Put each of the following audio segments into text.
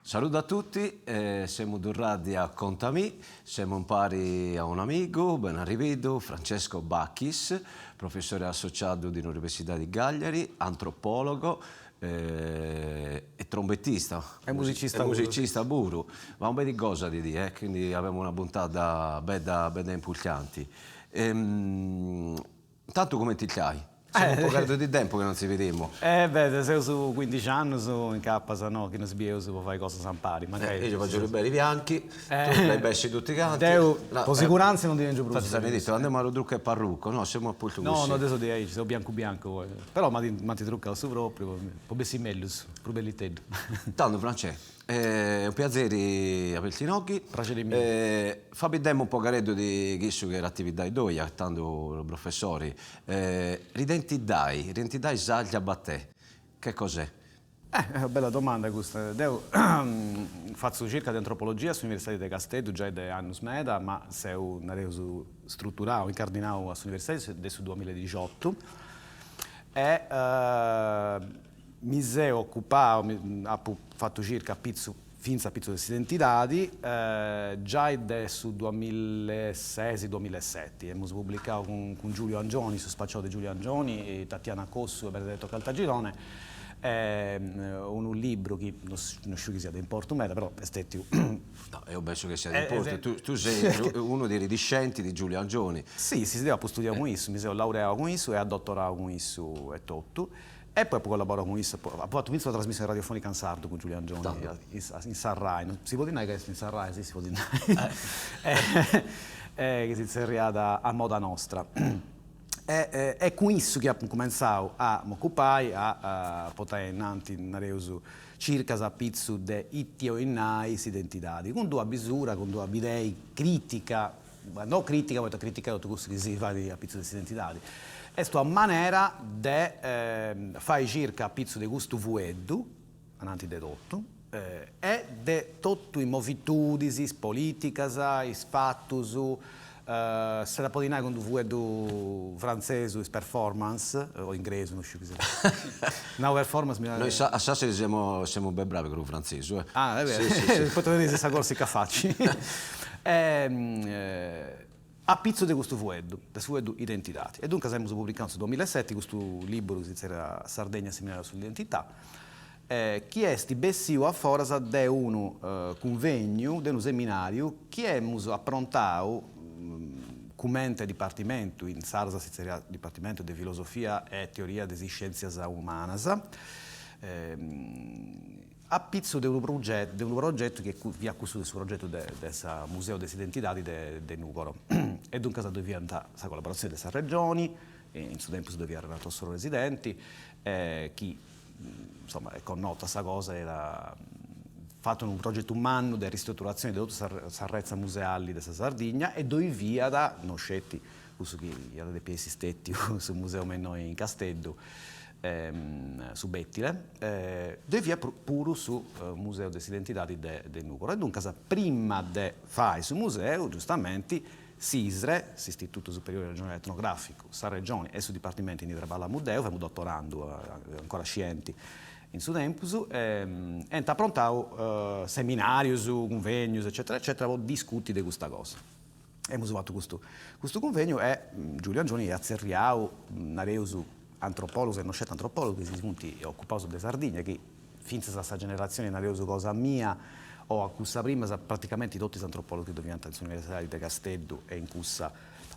Saludu a tutti, semu torradi a Contamì, semu impari a un'amigu, bene arrividu, Francesco Bachis, professore associadu de l'Universidadi di Cagliari, antropologo e trombettista. E musicista puru. E musicista puru. Ma un bel di cosa di di, quindi avemu una puntata bedda bedda importanti. Intantu cumenti stai? Semus unu pagheddu di tempu chi non si bidimu. Eh beh, seus cuindixi annus incapas no, chi non si bieus po fai cosas impari, mancai. Io faccio i belli bianchi, tu fai bessi tutti canti. Deu po siguranza non ndi tengiu prus. Infatti s'ant dittu, andemu a lu truccu e parrucco, no, semu a postu così. No, no, deu seu diaici, seu biancu biancu, però m'ant truccau su propriu po bessì mellus, prus belliteddu. Tando Francè, Est unu piatzeri averti inoghi. Praxeri miu. Fabiddemu unu pogareddu di chissu chi est s'atividadi toia, tandu professori. Ridentidai, ridentidai sarda pa te, che cos'è? Eh, est una bella domanda custa. Deu fatzu circa de antropologia a s'Universidadi de Casteddu giai de annus meda, ma seu, nareus, struturau, incardinau a s'Universidadi de su duamilla e dixiotu e Mi seu ocupau, apu fatu circa apitzu, fintzas apitzu de s'identidadi, giai de su duamilla e ses, duamilla e seti. Emus publicau cun cun Giulio Angioni, su spaciau de Giulio Angioni, Tatiana Cossu e Benedetto Caltagirone, unu libru chi no sciu chi siat de importu meda, però est stetiu No, eo penso chi siat de importu, tu tu ses unu de is discenti de Giulio Angioni. Si, si, deu apu studiau cun issu, mi seu laureau cun issu e adotorau cun issu etotu E poi apu collaborau cun issu, apu fatu fintzas una trasmissioni radiofonica in sardu cun Giulio Angioni in sa Rai, si podit nai ca est in sa Rai, si si podit nai, chi si zerriat A moda nostra. E cun issu chi apu incumentzau a m'ocupai, a portai ainnanti, nareus, circas apitzus de ite 'olit nai s'identidadi, cun d'una bisura, cun d'una bidei critica No critica, poita criticai totu cussu chi si fait apitzus de s'identidadi. Est una manera de fai circa apitzus de custu fueddu, ananti de totu, e de totu is movitudis, is politicas, is fatus, s'at a podi nai cun d'unu fueddu frantzesu is performance, o ingresu, no sciu chi siat. Nau performance mi Noi a Sassari semu semu ben bravi cun su frantzesu eh. Ah, est beru, poita teneis sa Corsica faci. Apitzus de custu fueddu, de su fueddu identidadi. E duncas amus publicau in su duamilla e seti custu liburu chi si zerriat Sardegna seminario sull'identità, chi est bessiu a foras de unu cunvegnu, de unu seminariu chi emus aprontau cumente dipartimentu, insaras si zerriat Dipartimentu de Filosofia e Teoria de is Iscientzias Umanas, A pitzu de unu progetu de unu progetu chi fiat cussu de su progetu de de sa Museu de s'Identidadi de de Nùgoro e duncas ddoi fiant sa collaboratzioni de sa Regioni, in su tempus ddoi fiat Renato Soru presidenti, chi insoma est connota sa cosa iat fatu unu progetu mannu de ristruturatzioni de totu sa sa retza museali de sa Sardigna e ddoi fiat no sceti cussu chi iat a depi essi stetiu su Museu me innoi in Casteddu su Bettile, ddoi fiat puru su Museu de s'Identidadi de Nùgoro e duncas prima de fai su museu, giustamenti, s'ISRE, s'Istitutu Superiore Regionale Etnograficu, sa Regioni e su Dipartimentu innui traballamu deu, femu dotorandu, ancora scienti in su tempus, ant aprontau seminarius, cunvegnus eccetera eccetera po discuti de custa cosa. Emus fatu custu custu cunvegnu e Giulio Angioni iat tzerriau, nareus, antropologus e no sceti antropologus chi si funt ocupaus de Sardigna, chi fintzas a sa generatzioni, nareus, cosa mia o a cussa prima, praticamenti totu is antropologus chi ddoi fiant in s'Universidadi de Casteddu e in cussa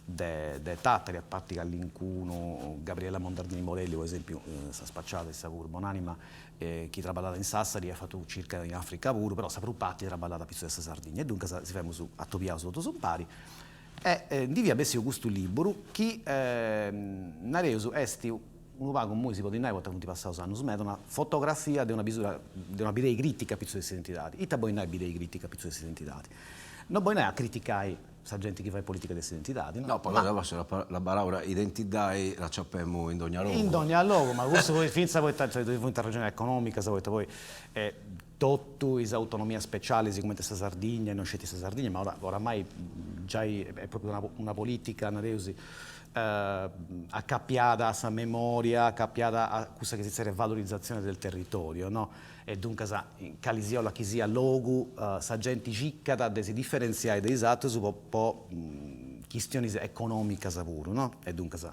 de de Tatari, a parti callincunu, Gabriella Mondardini Morelli po esempiu, sa spaciada issa puru, bonanima, chi traballat in Sassari e at fatu circa in Africa puru, però sa prus parti traballat apitzus de sa Sardigna e duncas si femus atobiaus totus impari e ndi fiat bessiu custu liburu chi nareus est unu pagu immoi si podit nai poita funt passaus annus meda una fotografia de una bisura de una bidei critica apitzus de s'identidadi. Ita bolit nai bidei critica apitzus de s'identidadi? No bolit nai a criticai sa genti chi fait politica de s'identidadi, no? No, po cosa posta la paraula identidai l'aciapemu in dogna logu. In dogna logu, ma cussu poi fintzas poita ddoi funt arrexonis economicas, poita poi totu is autonomias specialis cumenti sa Sardigna e non sceti sa Sardigna, ma oramai giai est propriu una una politica, nareus. acapiada a sa memoria, acapiada a cussa chi si zerriat valorizatzione del territorio, no? E duncas in cali siat chi siat logu sa genti circat de si diferentziai de is atrus po po chistionis economicas puru, no? E duncas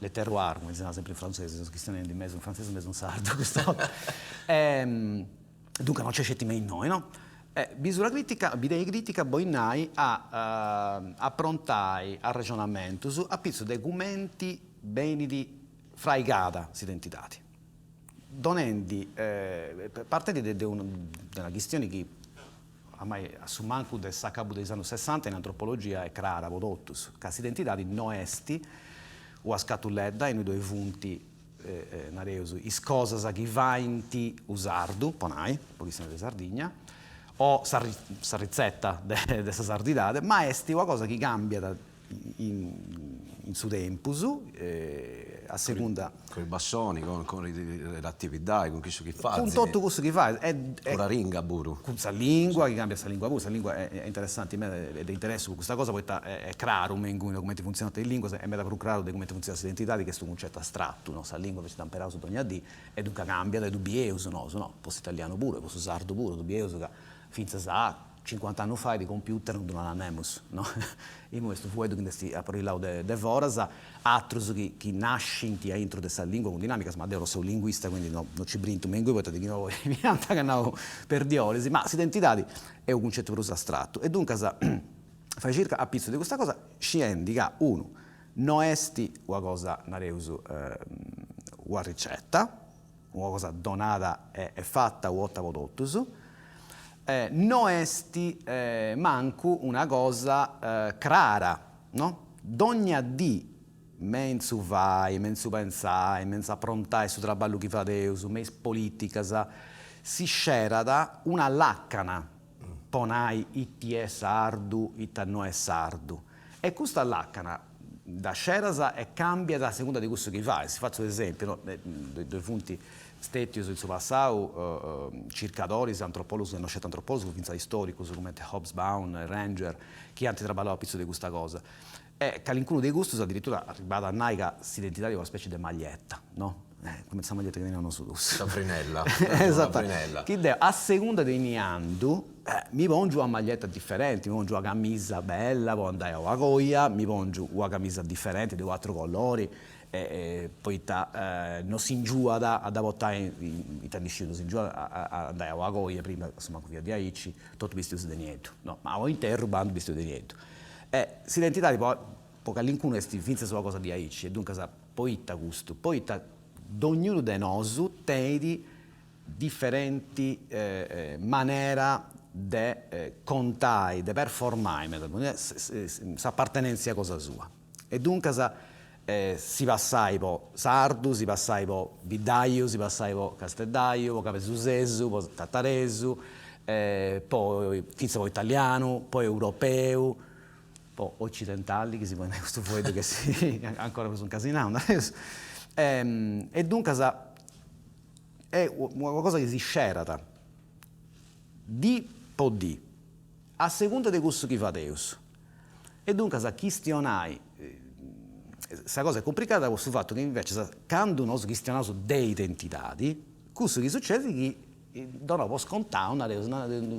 le terroir, cumenti si narat sempri in frantzesu, seus chistionendi mesu in frantzesu mesu in sardu custa 'orta. Duncas no nc'est sceti me innoi, no? E bisura critica, bidei critica bolit nai a aprontai arrexonamentus apitzus de cumenti benit fraigada s'identidadi, donendi, partendi de de una chistioni chi oramai a su mancu de s'acabu de is annus sessanta in antropologia est crara po totus, ca s'identidadi no est una scatulledda innui ddoi funt nareus, is cosas chi faint u sardu, po nai, po chistioni de Sardigna, o sa sa ritzeta de sa sardidade, ma est una cosa chi cambiat in su tempus, a segunda. Cun is bassonis, cun l'attividadi, cun cussu chi fazis. Cun totu cussu chi fais. Cun sa lingua puru. Cun sa lingua, chi cambiat sa lingua puru, sa lingua est interessanti meda, est de interessu po custa cosa, poita est craru me inguni cumenti funtzionant is linguas, est meda prus craru de cumenti funtzionat s'identidadi chi est unu cuncettu astrattu, no, sa lingua invece dda imperaus dogna dì e duncas cambiat e ddu bieus nosu, no, po s'italianu puru e po su sardu puru, ddu bieus ca fintzas a Cincuant'annus fait computer non ddu narat nemus, no? Imoi est unu fueddu chi nd'est aproillau de foras, atrus chi chi nascint aintru de sa lingua cun dinamicas, ma deu non seu linguista quindi no no nci brintu me ingui poita de chi no poi mi ant nau perdioris, ma s'identidadi est unu cuncettu prus astrattu e duncas fai circa apitzus de custa cosa sciendi ca unu no est una cosa nareus una ricetta, una cosa donada e fata u' 'orta po totus, no est mancu una cosa crara, no? Dogna dì me in su fai, me in su pentzai, me in s'aprontai su traballu chi fadeus, me is politicas, si scerat una lacana po nai iti est sardu, ita no est sardu. E custa lacana dda sceras e cambiat a segunda de cussu chi fais. Si fatzu un'esempiu, no, ddoi funt stetius in su passau circadoris, antropologus e no sceti antropologus, fintzas istoricus cumenti Hobsbawm e Ranger, chi ant traballau apitzus de custa cosa. E calincunu de custus adiritura arribàt a nai ca s'identidadi est una specie de maglietta, no, cumenti sa maglietta chi teneus nosu dus. Sa frinella. Esatto. Chi deu a segunda de innui andu Mi pòngiu una maglietta diferenti, mi pòngiu una camisa bella po andai a una coja, mi pòngiu una camisa diferenti de u'atru colori poita no s'ingiuat a dda portai, ita ndi sciu, no s'ingiuat a andai a una coja, prima a su mancu fiat diaici, totu bistius de nieddu, no, ma a u'interru bandu bistiu de nieddu. E s'identidadi po po calincunu est fintzas una cosa diaici e duncas poita custu, poita dognunu de nosu tenit diferenti manera de contai, de performai s'apartenèntzia cosa sua. E duncas si passai po sardu, si passai po biddaju, si passai po casteddaju, po cabesusesu, po tataresu, po fintzas po italianu, po europeu, po ocidentali, chi si podit nai custu fueddu chi est ancora prus incasinau, nareus. E duncas Est una cosa chi si scerat dì po dì, a segunda de cussu chi fadeus. E duncas a chistionai, sa cosa est cumpricada po su fatu chi invecias candu nosu chistionaus de identidadi, cussu chi sucedit chi donaus po scontau, nareus,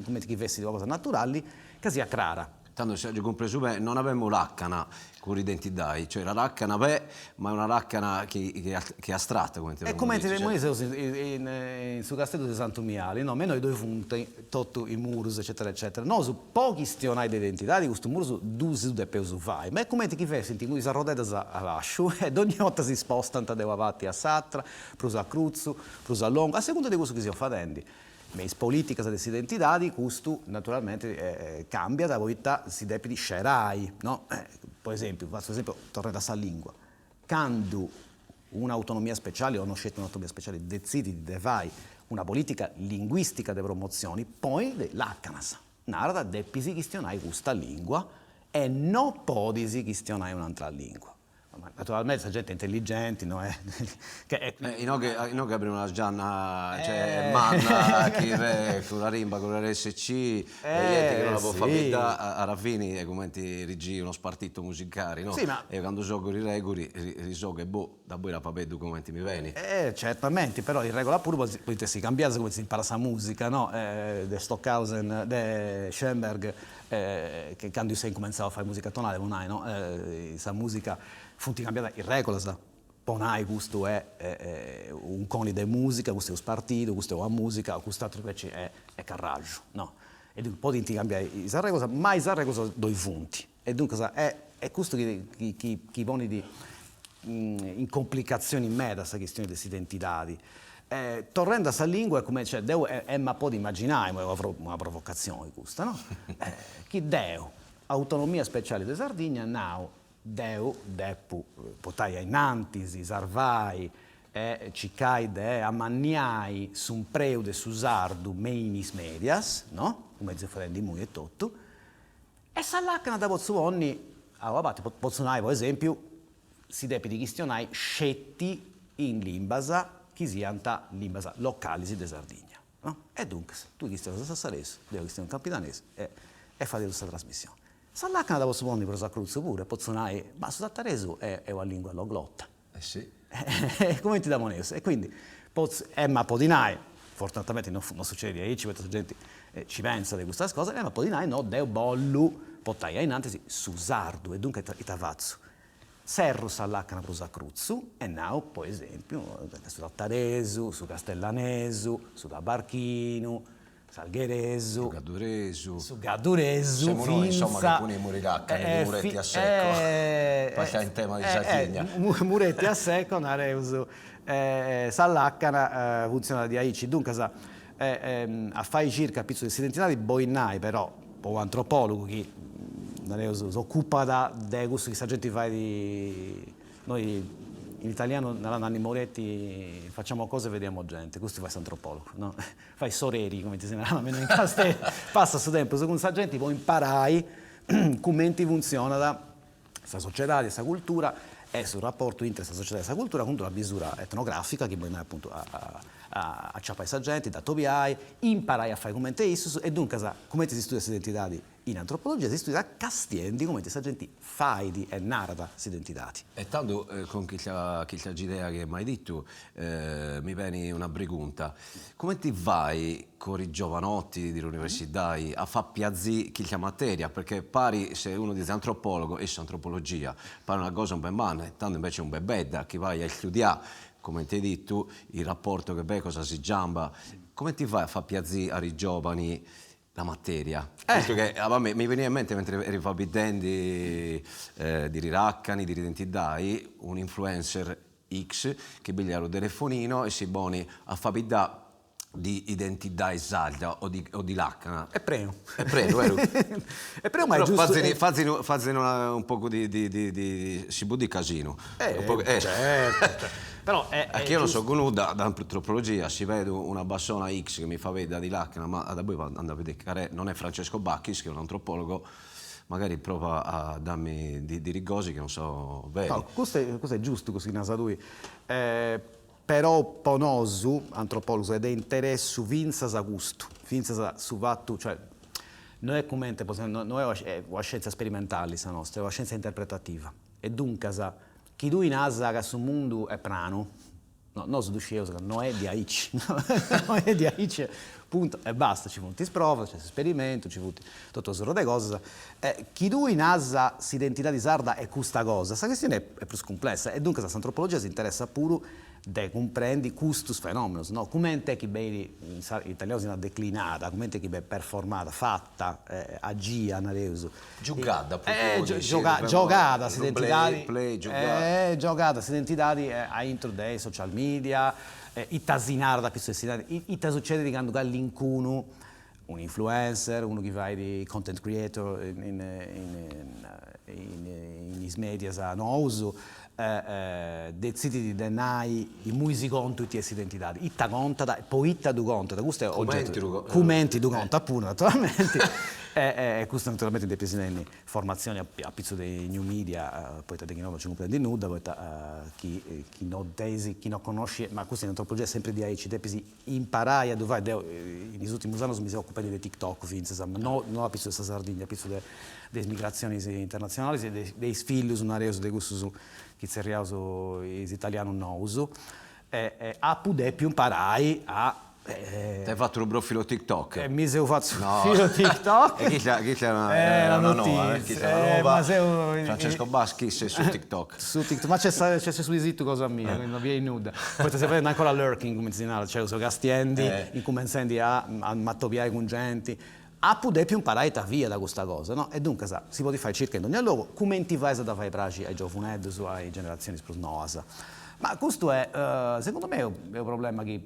cumenti chi fessit una cosa naturali, ca siat crara. Tando si agiu cumpresu bene, non abemu làcana cun l'identidai, cioè la làcana b'est, ma est una làcana chi chi est astrata cumenti E cumenti immoi seus in su casteddu de Santu Miali, no, me innoi ddoi funt totu is murus eccetera eccetera, nosu po chistionai de identidadi custus murus ddus depeus fai, ma est cumenti chi fessint cun is arrodeddas a basciu e dogna 'orta si spostant de una parti a s'atra, prus a crutzu, prus a longu, a segunda de cussu chi seus fadendi. Me is polìticas de s'identidadi custu naturalmenti càmbiat poita si depit scerai, no? Po esèmpiu, fatzu esèmpiu torrendi a sa lìngua, candu un'autonomia speciali o no sceti un'autonomia speciali detzidit de fai una polìtica linguìstica de promotzioni ponit làcanas, narat depis chistionai custa lìngua e no podis chistionai un'antra lìngua. Naturalmente sa gente est intelligenti, no est che. Inoghe inoghe aprimus una gianna, cioè, manna chi cun una rimba, cun una RSC, e genti chi non la po faeddai alla fini est cumenti rigì unu spartito musicali, no? E candu giogu is reguli, ddas giogu e boh, daboi dda faeddu cumenti mi benit. Certamente, però is regulas puru podint essi cambiadas cumenti si imparat sa musica, no? De Stockhausen, de Schoenberg, candu issu at incumentzau a fai musica tonale, po nai, no? Sa musica funt cambiadas is regulas, po nai custu est unu coni de musica, custu est unu spartidu, custu est una musica, cust'aturu inveci est carraxu, no? E duncas podint cambiai is arregulas, ma is arregulas ddoi funt. E duncas est custu chi chi ponit in complicatzioni meda sa chistioni de s'identidadi. Torrendi a sa lingua est cumenti, cioè deu emu a podi imaginai, est una provocatzioni custa no, chi deu, autonomia speciali de Sardigna, nau, deu depu portai ainnantis, sarvai e circai de amanniai s'umpreu de su sardu me in is medias, no, cumenti seus fadendi immoi etotu, E sa làcana dda potzu ponni a una parti, potzu nai po esèmpiu, si depit chistionai sceti in limbas chi siant limbas localis de Sardigna, no? E duncas, tui chistionas sassaresu, deu chistionu campidanesu e e fadeus sa trasmissioni. Sa làcana dda potzu ponni prus a crutzu puru e potzu nai, ma su tataresu est una lingua alloglotta. Eh si. E cumenti dda poneus? E quindi potzu, emu a podi nai, fortunatamenti no no sucedit aici poita sa genti ci pentzat de custas cosas, emu a podi nai, no, deu bollu portai ainnantis su sardu e duncas ita fatzu? Serru sa lacana prus a crutzu e nau, po esempiu, su tataresu, su castellanesu, su tabarchinu, S'algheresu. Su gadduresu. Su gadduresu. Semus nois insomma chi ponimus is làcanas, is muretti a secco, pasciai in tema di Sardigna. Muretti a secco, nareus, sa làcana funtzionat diaici. Duncas, a fai circa apitzus de s'identidadi bolit nai però, po un'antropòlogu chi, nareus, s'ocupat de cussu chi sa genti fait Noi in italianu narat Nanni Moretti facciamo cose e vediamo gente, custu fait s'antropologu, no? Fait s'oreri, cumenti si narat me in Casteddu, passat su tempus cun sa genti po imparai cumenti funtzionat sa sociedadi e sa cultura e su raportu intre sa sociedadi e sa cultura cun d'una bisura etnografica chi bolit nai apuntu a aciapai sa genti, dd'atobiai, imparai a fai cumenti issus e duncas cumenti si studiat s'identidadi In antropologia si studiat castiendi cumenti sa genti fait e narat s'identidadi. E tando cun chista chista idea chi m'ai dittu mi benit una pregunta, cumenti fai con i giovanotti di l'universidai a fà piazzì chista materia, perché pari se unu dice antropologo e s'antropologia pari una cosa un bè manna e tando invece un bè bedda chi vai a istudià, cumenti ai dittu, il rapporto che b'è cosa si giamba, cumenti fai a fà piazzì a i giovani La materia. Visto che a me mi veniat in mente mentre eri faeddendi de is làcanas, de identidadi, un'influencer X chi pigliat unu telefonino e si ponit a faeddai di identidadi sarda o di o di làcana. Est prenu. Est prenu, beru? Est prenu ma est giustu. Però fazit fazit unu pagu di di di si podit casinu. Eh, certo. Però è Chi io non so nudda de antropologia, si vedo una persona X che mi faeddat di làcana, ma daboi ando a bidere ca non è Francesco Bacchis, che è un antropologo, magari prova a dammi di diri cose che non so veri. No, custu est custu est giustu cussu chi naras tui, però po nosu antropologus est de interessu fintzas custu, fintzas su fatu, cioè no est cumenti po esempio no est una scienza sperimentali sa nostra, est una scienza interpretativa E duncas, chi tui nas ca su mundu est pranu, no, nosu ddu scieus ca no est diaici, no est diaici, punto e basta, nci funt is provas, nc'est s'esperimentu, nci funt totu una surra de cosas, e chi tui nas s'identidadi sarda est custa cosa, sa chistioni est prus cumplessa e duncas s'antropologia s'interessat puru de cumprendi custus fenomenos, no, cumenti est chi benit, in italianu si narat declinada, cumenti est chi benit performada, fata, agia, nareus. Giogada propriu Giogada s'identidadi Giogada s'identidadi aintru de is social media, ita si narat apitzus de s'identidadi, ita sucedit candu callincunu, un'influencer, unu chi fait content creator in in is medias nous, detzidit de nai immui si contu ita est s'identidadi, ita contat e poita ddu contat, custu est oggetu, cumenti ddu contat puru naturalmenti. E custu naturalmenti depis tenni formatzioni apitzus de is new media, poita de chi no no nci cumprendis nudda, poita chi chi no tenis, chi no connoscis, ma custu in antropologia est sempri diaici, depis imparai a ddu fai, deu in is ùrtimus annus mi seu ocupendi de TikTok fintzas, ma no no apitzus de sa Sardigna, apitzus de de is migratzionis internatzionalis e de is fillus, nareus, de cussus chi tzerriaus is italianus nous, E apu dèpiu imparai a. T'as fatu unu profilu TikTok? E mi seu fatu su profilu TikTok. E chista chista est una noa, eh, chista est una noa. Francesco Bachis su TikTok. Su TikTok, ma c'est c'est su situ cosa mia, quindi no biei nudda. Poita seu fadendi ancora lurking, cumenti si narat, cioè seu castiendi, incumentzendi a a m'atobiai cun genti. Apu dèpiu imparai ita fiat custa cosa, no? E duncas si podit fai circa in dogna logu, cumenti fais a dda fai praxi a is giovuneddus, a is generatzionis prus noas. Ma custu est, segundu mei, est unu problema chi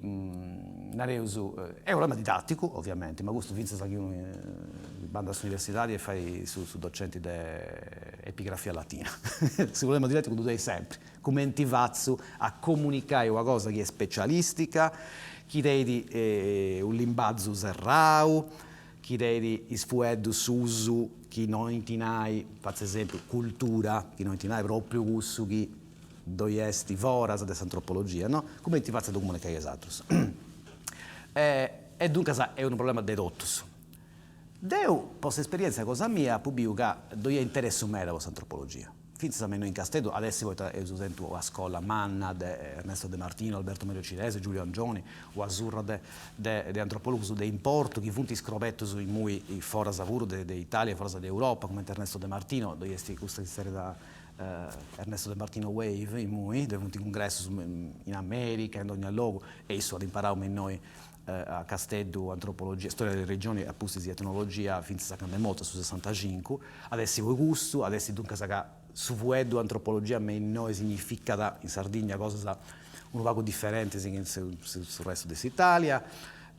nareus, est unu problema didatticu, oviamenti, ma custu fintzas chi unu bandat a s'universidadi e fait su docenti de epigrafia latina. Su problema didatticu ddu tenis sempri, cumenti fatzu a comunicai una cosa chi est specialistica, chi tenit unu limbazu serrau, chi tenit is fueddus suus chi no 'olint nai, fatzu esempiu, cultura, chi no 'olint nai propriu cussu chi ddoi est foras de s'antropologia, no? Cumenti fatzu a ddu comunicai a is atrus? E duncas est unu problema de totus. Deu, po s'esperientzia cosa mia, apu biu ca ddoi est interessu meda po s'antropologia. Fintzas me innoi in Casteddu, at essi poita eus tentu una scola manna de Ernesto De Martino, Alberto Mario Cirese, Giulio Angioni, una surra de de antropologus de importu chi funt scrobetus immui foras puru de Italia e foras de Europa, cumenti Ernesto De Martino, ddoi est custa chi si zerriat Ernesto De Martino Wave immui, ddoi funt cungressus in America, in dogna logu, e issu at imparau me innoi a Casteddu antropologia, storia delle religioni e a pustis etnologia fintzas a candu est mortu a su sessantacincu, at essi po cussu, at essi duncas ca su fueddu antropologia me innoi significat in Sardigna cosas unu pagu diferentis chi in su restu de s'Italia,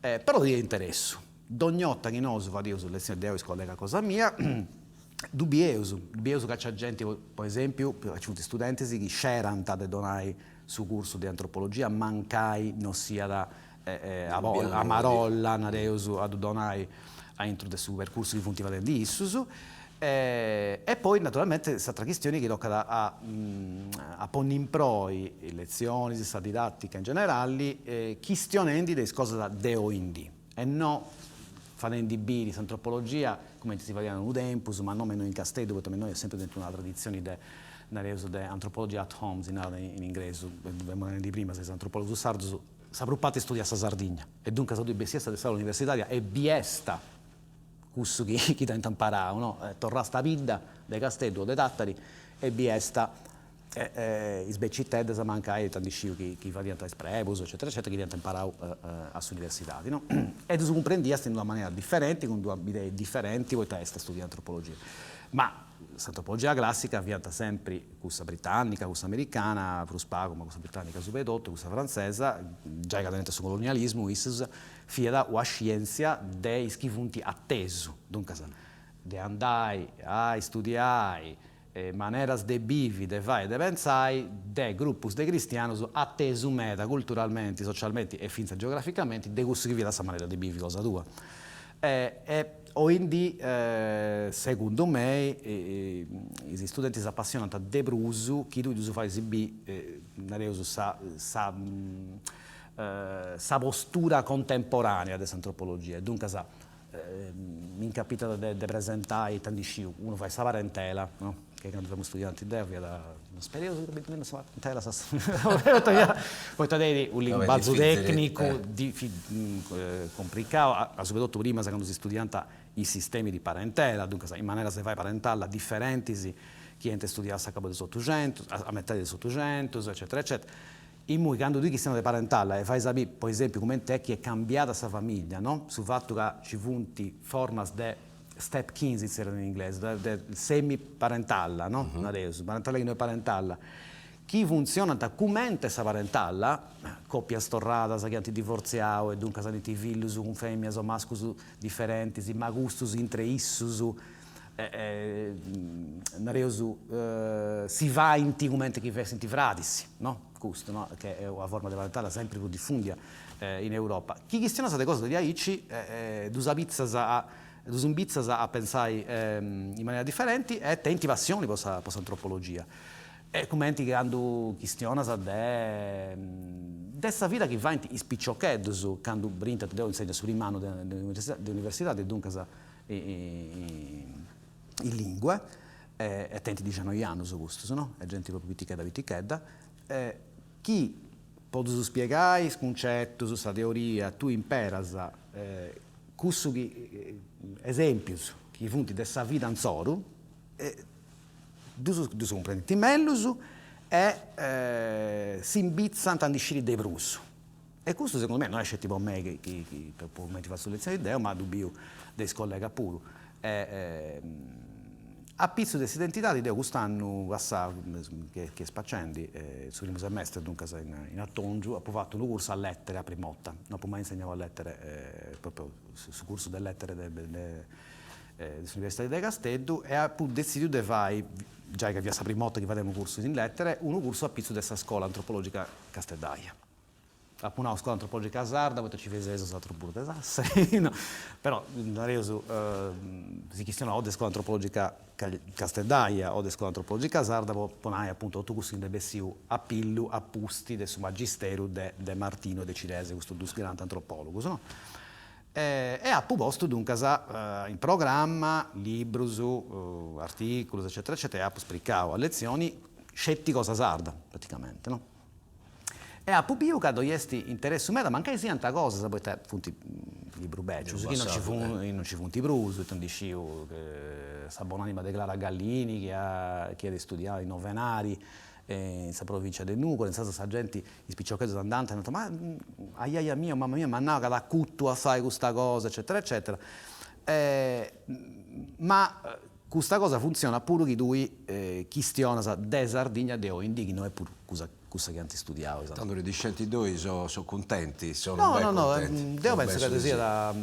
però ddoi est interessu. Dogna 'orta chi nosu fadeus letzionis, deu e is collegas cosa mia, ddu bieus, ddu bieus ca nc'at genti, po esempiu, nci funt studentis chi scerant de donai su cursu de antropologia mancai no siat a marolla, nareus, a ddu donai aintru de su percursu chi funt fadendi issus. E poi naturalmente s'atra chistioni chi tocat a a ponni in proi is letzionis, sa didattica in generali, chistionendi de is cosas de oindì e no fadendi biri s'antropologia cumenti si fadiat unu tempus, ma no me innoi in Casteddu, poita me innoi est sempri tentu una traditzioni de nareus de antropologia at home, si narat in ingresu, ddu femu narendi prima, is antropologus sardus sa prus parti studiat sa Sardigna e duncas tui bessiast de s'aula universitaria e biest cussu chi chi t'ant imparau, no, torrast a bidda de Casteddu o de Tatari e biest is beciteddas mancai ita ndi sciu chi chi fadiant is prebus eccetera eccetera chi dd'iant imparau a s'universidadi, no, e ddus cumprendiast in una manera diferenti cun d'una bidea diferenti poita est studiai antropologia. Ma S'antropologia classica fiat sempri cussa britannica, cussa americana, prus pagu, ma cussa britannica subra 'e totu, cussa frantzesa, giai ca tenent su colonialismu issus, fiat una scientzia de is chi funt atesu, duncas de andai a istudiai maneras de bivi, de fai e de pentzai de grupus de cristianus atesu meda culturalmenti, socialmenti e fintzas geograficamenti de cussu chi fiat sa manera de bivi cosa tua. E oindì, segundu mei, is istudentis s'apassionant de prus chi tui ddus fais bì, nareus, sa sa sa postura contemporanea de s'antropologia e duncas m'incapitat de presentai, ita ndi sciu, unu fait sa parentela, no, che candu femu studianti deu fiat, no spereus chi beniat sa parentela, poita tenit unu limbazu tecnicu cumplicau, asubretotu prima candu si studiant is sistemi di parentela, duncas is maneras de fai parentalla diferentis chi iant studiau a s'acabu de s'otuxentus, a metadi de s'otuxentus, eccetera eccetera. Immoi candu tui chistionas de parentalla e fais a biri, po esempiu, cumenti est chi est cambiada sa familia, no? Su fatu ca nci funt formas de step kin, si zerriat in inglesu, de semi parentalla, no? Nareus, parentalla chi no est parentalla, chi funtzionant cumente sa parentalla, copias torradas chi ant divortziau e duncas tenint fillus cun femias o mascus diferentis, ma custus intre issus nareus, si faint cumenti chi fessint fradis, no? Custu, no? Che est una forma de parentalla sempri prus difundia in Europa. Chi chistionas de cosas diaici, ddus apitzas a. Ddus imbitzas a pensai in manera diferenti e tenint passioni po sa po s'antropologia. E cumenti candu chistionas de de sa vida chi faint is piciocheddus candu brintant, deu insegnu a su primu annu de universidadi e duncas in lingua e tenint dixianoi annus custus no, est genti propriu pitichedda pitichedda, chi po ddus spiegai is cuncetus, sa teoria, tui imperas cussu chi, esempius chi funt de sa vida insoru, ddus ddus cumprendint mellus e s'imbitzant a ndi sciri de prus. E custu segundu mei no est sceti po mei chi chi po cumenti fatzu letzioni deu, ma ddu biu de is collegas puru. E apitzus de s'identidadi deu cust'annu passau, chi est spacendi, su primu semestre duncas in atongiu, apu fatu unu cursu a lettere a prima 'orta, no apu mai insegnau a lettere, propriu su cursu de lettere de de s'Universidadi de Casteddu e apu detzidiu de fai, giai ca fiat sa prima 'orta chi fadia unu cursu in lettere, unu cursu apitzus de sa scola antropologica casteddaia. Apu nau scola antropologica sarda poita ci feseus s'aturu puru de Sassari, no, però nareus si chistionat o de scola antropologica casteddaia o de scola antropologica sarda po po nai apuntu totu cussu chi nd'est bessiu a pillu a pusti de su magisteru de De Martino e de Cirese, custus dus grandi antropologus no. E apu postu duncas in programma librus, articulus eccetera eccetera e apu spricau a letzioni sceti cosa sarda praticamente no. E apu biu ca ddoi est interessu meda, mancai siant cosas, poita funt librus becius, chi non nci funt non nci funt prus, ita ndi sciu, sa bonanima de Clara Gallini chi chi at studiau in Novenari in sa provincia de Nugoro, insaras sa genti, is piciocheddus andant e nant, ma ajaja mia o mama mia m'at nau ca at acutu a fai custa cosa eccetera eccetera, ma Custa cosa funtzionat puru chi tui chistionas de Sardigna de oi in dì, chi no est puru cussa cussa chi ant studiau is Tando li discenti ddoi so so cuntenti, sono No ben no no, cuntenti, deu sono pentzu ca pensu ddu di sì. siat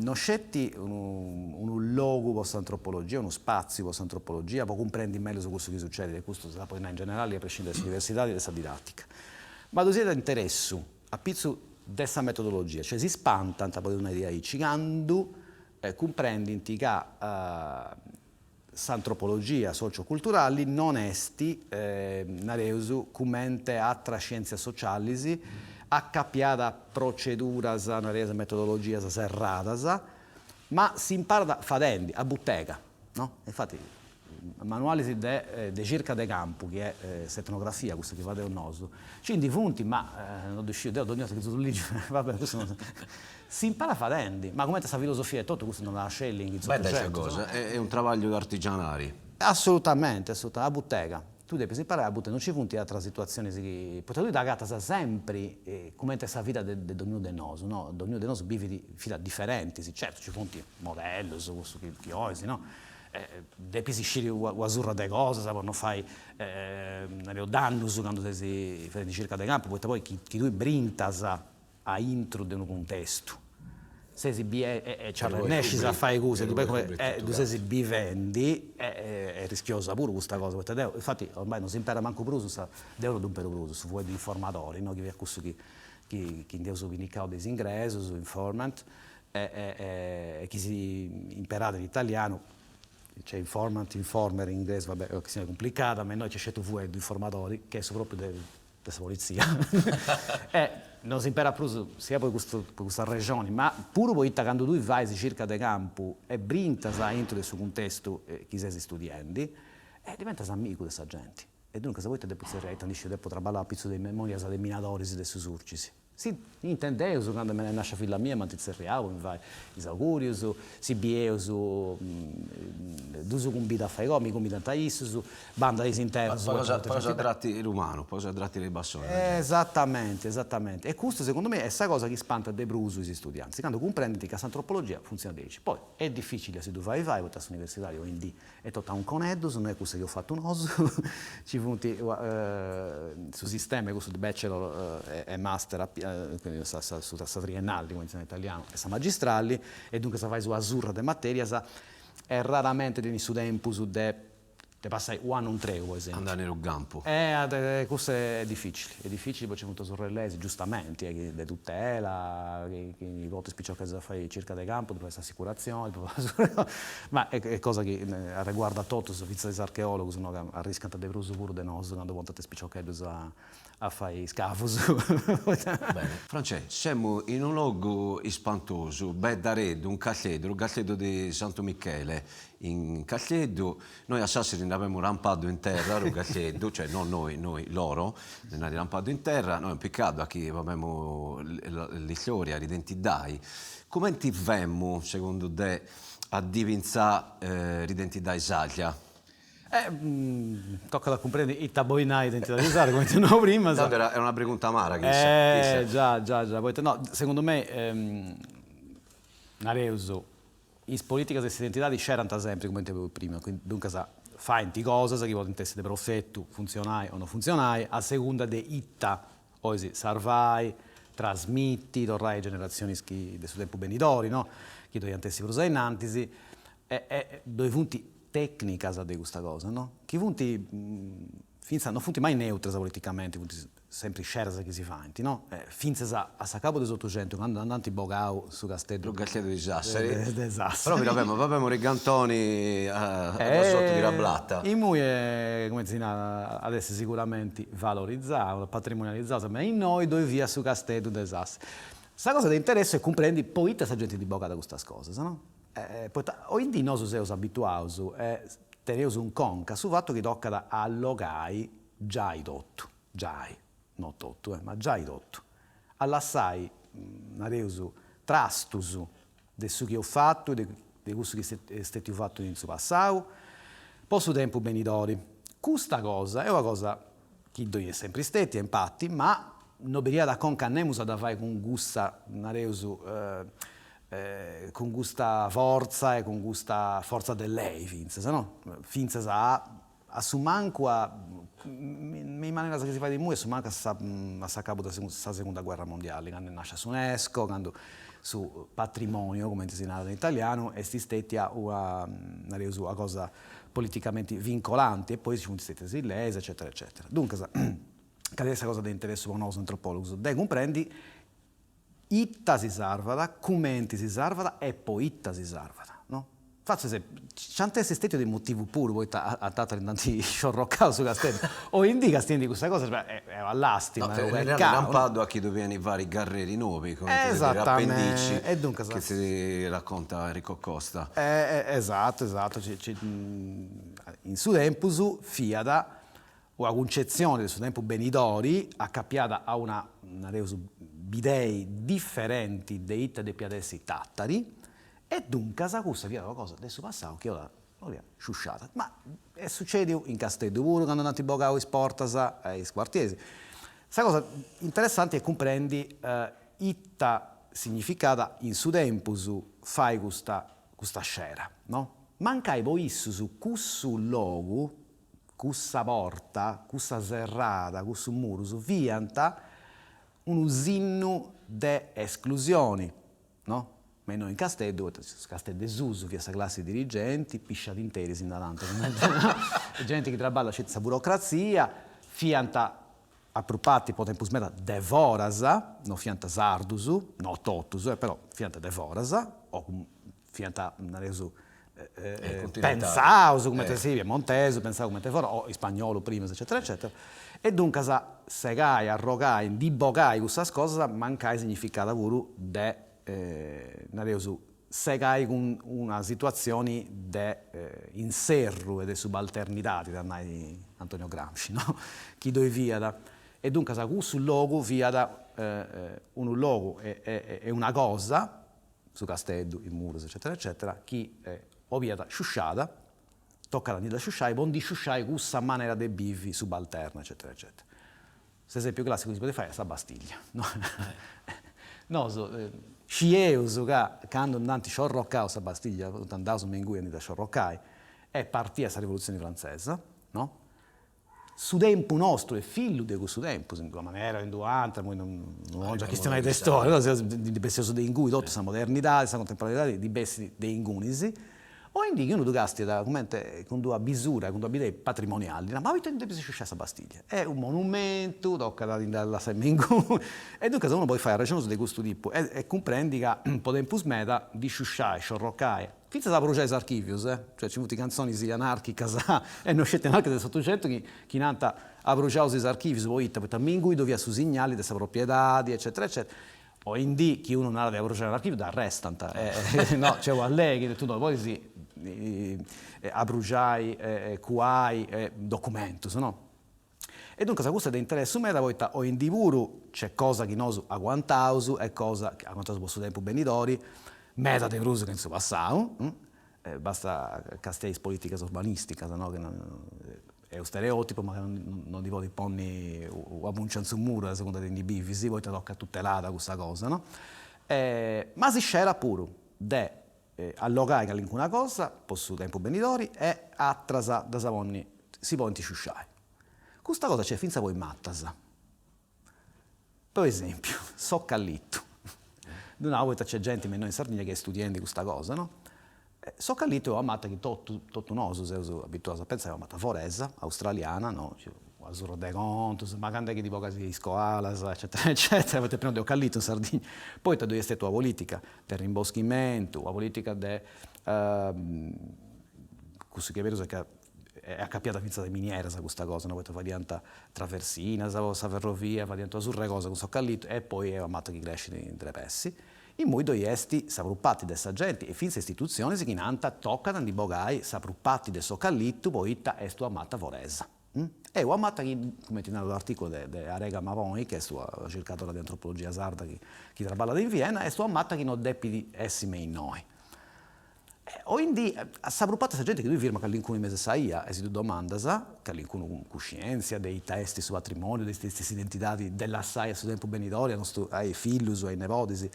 no sceti unu unu logu po s'antropologia, unu spatziu po s'antropologia, po cumprendi mellus cussu chi sucedit, e custu si podit nai in generali a prescindere de s'universidadi e de sa didattica, ma ddu siat interessu apitzu de sa metodologia, cioè si spantant, podeus nai diaici, candu cumprendint ca s'antropologia socioculturali non est, nareus, cumenti atras scientzias socialis, acapiada a proceduras, nareus, metodologias serradas, ma s'imparat fadendi, a butega, no? Infati Manualis de de circa de campu, chi est s'etnografia, cussa chi fadeus nosu, nci ndi funt, ma no ddu sciu deu dogna 'orta chi ddus ligiu, va bene, cussu no si imparat fadendi, ma cumenti sa filosofia etotu, custu ddu narat Schelling in Bella sa cosa, est unu trabagliu de artigianali. Assolutamente, assolutamente, a butega, tui depis imparai a butega, non nci funt atras situatzionis chi, poita tui t'agatas sempri cumenti est sa vida de de dognunu de nosu, no, dognunu de nosu bivit vidas diferentis, certu nci funt modellus, cussu chi chi 'ois, no Depis sciri una surra de cosas po no fai nareus dannus candu ses fadendi circa de campu, poita poi chi tui brintas aintru de unu cuntestu, ses bie e nci arrennescis a fai cussu e ddu ses bivendi, est rischiosa puru custa cosa, poita deu, infati ormai no s'imperat mancu prus sa, deu no ddu imperu prus su fueddu informadori, no, chi fiat cussu chi chi nd'eus pinnicau de is ingresus, informant, e chi si imperat in italianu, c'è informant, informer in inglesu, va bè, est una chistioni cumplicada, ma innoi nc'est sceti unu fueddu, informadori, chi est su propriu de de sa polizia e no si imperat prus sia po custu po custa arrexoni, ma puru poita candu tui fais circa de campu e brintas aintru de su cuntestu chi ses studiendi, diventas amigu de sa genti e duncas poita depu tzerriai, ita ndi sciu, depu traballai apitzus de is memorias de is minadoris de su Surcis Si intendeus, candu est nascia filla mia m'ant tzerriau po mi fai is augurius, si bieus ddus cumbidu a fai cosa, mi cumbidant issus, bandu a is interrus. Pois a tratti l'umanu, pois a tratti le persone. Esatamenti, esatamenti. E custu segundu mei est sa cosa chi spantat de prus is istudiantis, candu cumprendint ca s'antropologia funtzionat diaici. Poi est dificili a si ddu fai fai, poita s'universidadi oindì Est totu a unconeddus, no est cussa chi eus fatu nosu, nci funt su sistema est cussu de bachelor e master, sa sa triennali cumenti si narat in italianu e sa magistrali, e duncas fais una surra de materias e raramente tenis su tempus de. De passai u' annu intreu, po esempiu. Andai in unu campu. Eh, cussu est dificili, est dificili poita nci funt is relleis, giustamenti, chi de tutela, chi po is piciocheddus a fai circa de campu, de fai s'assicuratzioni, ma est cosa chi arreguardat totus, fintzas is archeologus, no, ca arriscant de prus puru de nosu candu portant is piciocheddus a a fai iscavus. Bene. Francè, semu in unu logu ispantosu, beddareddu, in Casteddu, su Casteddu de Santu Michele in Casteddu, noi a Sassari nd'avemu rampadu in terra su casteddu, cioè no noi, noi, loro, nd'ant rampadu in terra, noi est unu pecadu a chi avemu l'istoria, l'identidai. Cumenti femu, segundu te, a divintzai l'identidai sarda? Tocat a cumprendi ita bolit nai identidadi sarda, cumenti nau prima. Tantu est una pregunta mara chissa. Eh già già già, poita no, segundu mei, nareus, is politicas de s'identidadi scerant sempri, cumenti nau prima, duncas faint cosas chi podint essi de profetu, funtzionai o no funtzionai, a segunda de ita ois sarvai, trasmiti, torrai a is generatzionis chi de su tempus benidori, no, chi ddoi ant essi prus a innantis, e ddoi funt tecnicas de custa cosa, no, chi funt fintzas, no funt mai neutras politicamenti, funt sempri sceras chi si faint, no, fintzas a s'acabu de s'otuxentu candu nd'ant bogau su casteddu Su casteddu de Sassari. De Sassari. Però bi l'avemu, faghiamus rigantoni a sotto di Rablata. Immoi, cumenti si narat, at essi siguramenti valorizau, patrimonializau, ma innoi ddoi fiat su casteddu de Sassari. Sa cosa de interessu est cumprendi poita sa genti ndi bogat custas cosas, no Poita oindì nosu seus abituaus e teneus in conca su fatu chi tocat a allogai giai totu, giai, no totu, ma giai totu, a lassai, nareus, trastus de su chi eus fatu e de cussu chi est stetiu fatu in su passau po su tempus benidori. Custa cosa est una cosa chi ddoi est sempri stetia, infati, ma no beniat a conca a nemus a dda fai cun cussa, nareus, cun custa fortza e cun custa fortza de lei fintzas, no? Fintzas a a su mancu a, me is maneras chi si fait immoi, a su mancu a sa a s'acabu de sa segunda guerra mondiali, candu est nascia s'UNESCO, candu su patrimonio, cumenti si narat in italianu, est stetia una, nareus, una cosa politicamenti vincolanti e poi ci funt stetias is leis eccetera eccetera. Duncas, cali est sa cosa de interessu po nosu antropologus? De cumprendi ita si sarvat, cumenti si sarvat e poita si sarvat, no? Fatzu esempiu, nci ant essi stetius is motivus puru poita a Tatari nd'ant sciorrocau su casteddu, oindì castiendi custa cosa est una lastima, est unu peccau. Rampadu a chi doviant fari garreri nobi, cumenti si narat appendici, chi si racconta Enrico Costa. Esattu, esattu, in su tempus fiat una cuncetzioni de su tempus benidori acapiada a una, nareus, bidei diferenti de ita depiat essi Tatari e duncas cussa fiat una cosa de su passau chi 'oliat sciusciada. Ma est sucediu in Casteddu puru candu nd'ant bogau is portas a is quartieris. Sa cosa interessanti est cumprendi ita significat in su tempus fai custa custa scera, no? Mancai po issus cussu logu Cussa porta, cussa serrada, cussus murus fiant unu sinnu de esclusioni, no? Ma innoi in Casteddu, poita su Casteddu de susu fiat sa classi dirigenti, pisciadinteris ndi narant, genti chi traballat sceti in sa burocratzia, fiant a prus parti po tempus meda de foras, no fiant sardus, no totus, però fiant de foras, o fiant, nareus, pentzaus cumenti si piemontesu, pentzau cumenti foras, o ispagnolu primas eccetera eccetera, e duncas segai, arrogai, ndi bogai cussas cosas mancai significat puru de, nareus, segai cun una situatzioni de inserru e de subalternidadi, at a nai Antonio Gramsci, no, chi ddoi fiat. E duncas cussu logu fiat unu logu e una cosa su casteddu, is murus eccetera eccetera, chi 'obiat sciusciada, tocat a ndi dda sciusciai po ndi sciusciai cussa manera de bivi subalterna eccetera eccetera. S'esempiu classicu chi si podit fai est sa Bastiglia, no? Nosu scieus ca candu nd'ant sciorrocau sa Bastiglia, funt andaus me ingui a ndi dda sciorrocai, est partia sa rivolutzioni frantzesa, no? Su tempus nostru est fillu de cussu tempus, in d'una manera o in d'un'atra, immoi non 'ongiu a chistionai de storia, però ndi besseus de ingui totu, sa modernidadi, sa contemporaneidadi ndi bessit de ingunis. Oindì chi unu ddu càstiat cumenti cun d'una bisura, cun d'una bidei patrimoniali, narat, ma poita ndi depis sciusciai sa Bastiglia? Est unu monumentu, tocat a ndi dda lassai me inguni. E duncas unu podit fai arrexonus de custu tipu e cumprendi ca po tempus meda ndi sciusciai, sciorrocai, fintzas a abruxai is archìvius, cioè nci funt cantzonis anarchicas e no sceti anarchicas de s'otuxentu chi chi nant abruxaus is archìvius, poita, poita me inguni ddu fiat su signali de sa propriedadi eccetera eccetera Oindì chi unu narat de abruxai un'archìviu dd'arrestant, no, nc'est una lei chi tui no podis abruxai, cuai documentus, no. E duncas custu est de interessu meda poita oindì puru nc'est cosa chi nosu aguantaus e cosa chi aguantaus po su tempus benidori, meda de prus che in su passau, basta castiai is politicas urbanisticas, no, chi est unu stereotipu ma non ndi podis ponni una puncia in su muru a segunda de innui bivis, poita tocat tutelada cussa cosa, no. Ma si scerat puru de allogai calincuna cosa po su tempus benidori e atras ddas ponni, si podint sciusciai. Custa cosa nc'est fintzas po is matas. Po esempiu, s'ocallitu. Ddu nau poita nc'est genti me innoi in Sardigna chi est studiendi custa cosa, no? S'ocallitu est una mata chi totu totu nosu seus abituaus a pentzai, una mata foresa, australiana, no? Una surra de contus, ma candu est chi ndi bogas is koalas, eccetera eccetera, poita est prenu de ocallitu in Sardigna, poita ddoi est stètia una politica de rimboschimentu, una politica de cussu chi est berus est ca est acapiada fintzas a is minieras custa cosa, no, poita fadiant traversinas po sa ferrovia, fadiant una surra 'e cosa cun s'ocallitu e poi est una mata chi crescit in drepessi. Immoi ddoi est sa prus parti de sa genti e fintzas istitutzionis chi nant tocat a ndi bogai sa prus parti de s'ocallitu poita est una mata foresa. Est una mata chi, cumenti narat un'articulu de de Arega Maboni, chi est una circadora de antropologia sarda chi chi traballat in Vienna, est una mata chi no depit essi me innoi. Oindì, a sa prus parti de sa genti chi tui firmas calincunu in mesu 'e sa 'ia e si ddu domandas, calincunu cun cuscientzia de ita est su patrimoniu, de ita est s'identidadi de lassai a su tempus benidori, a nostu, a is fillus, a is nebodis,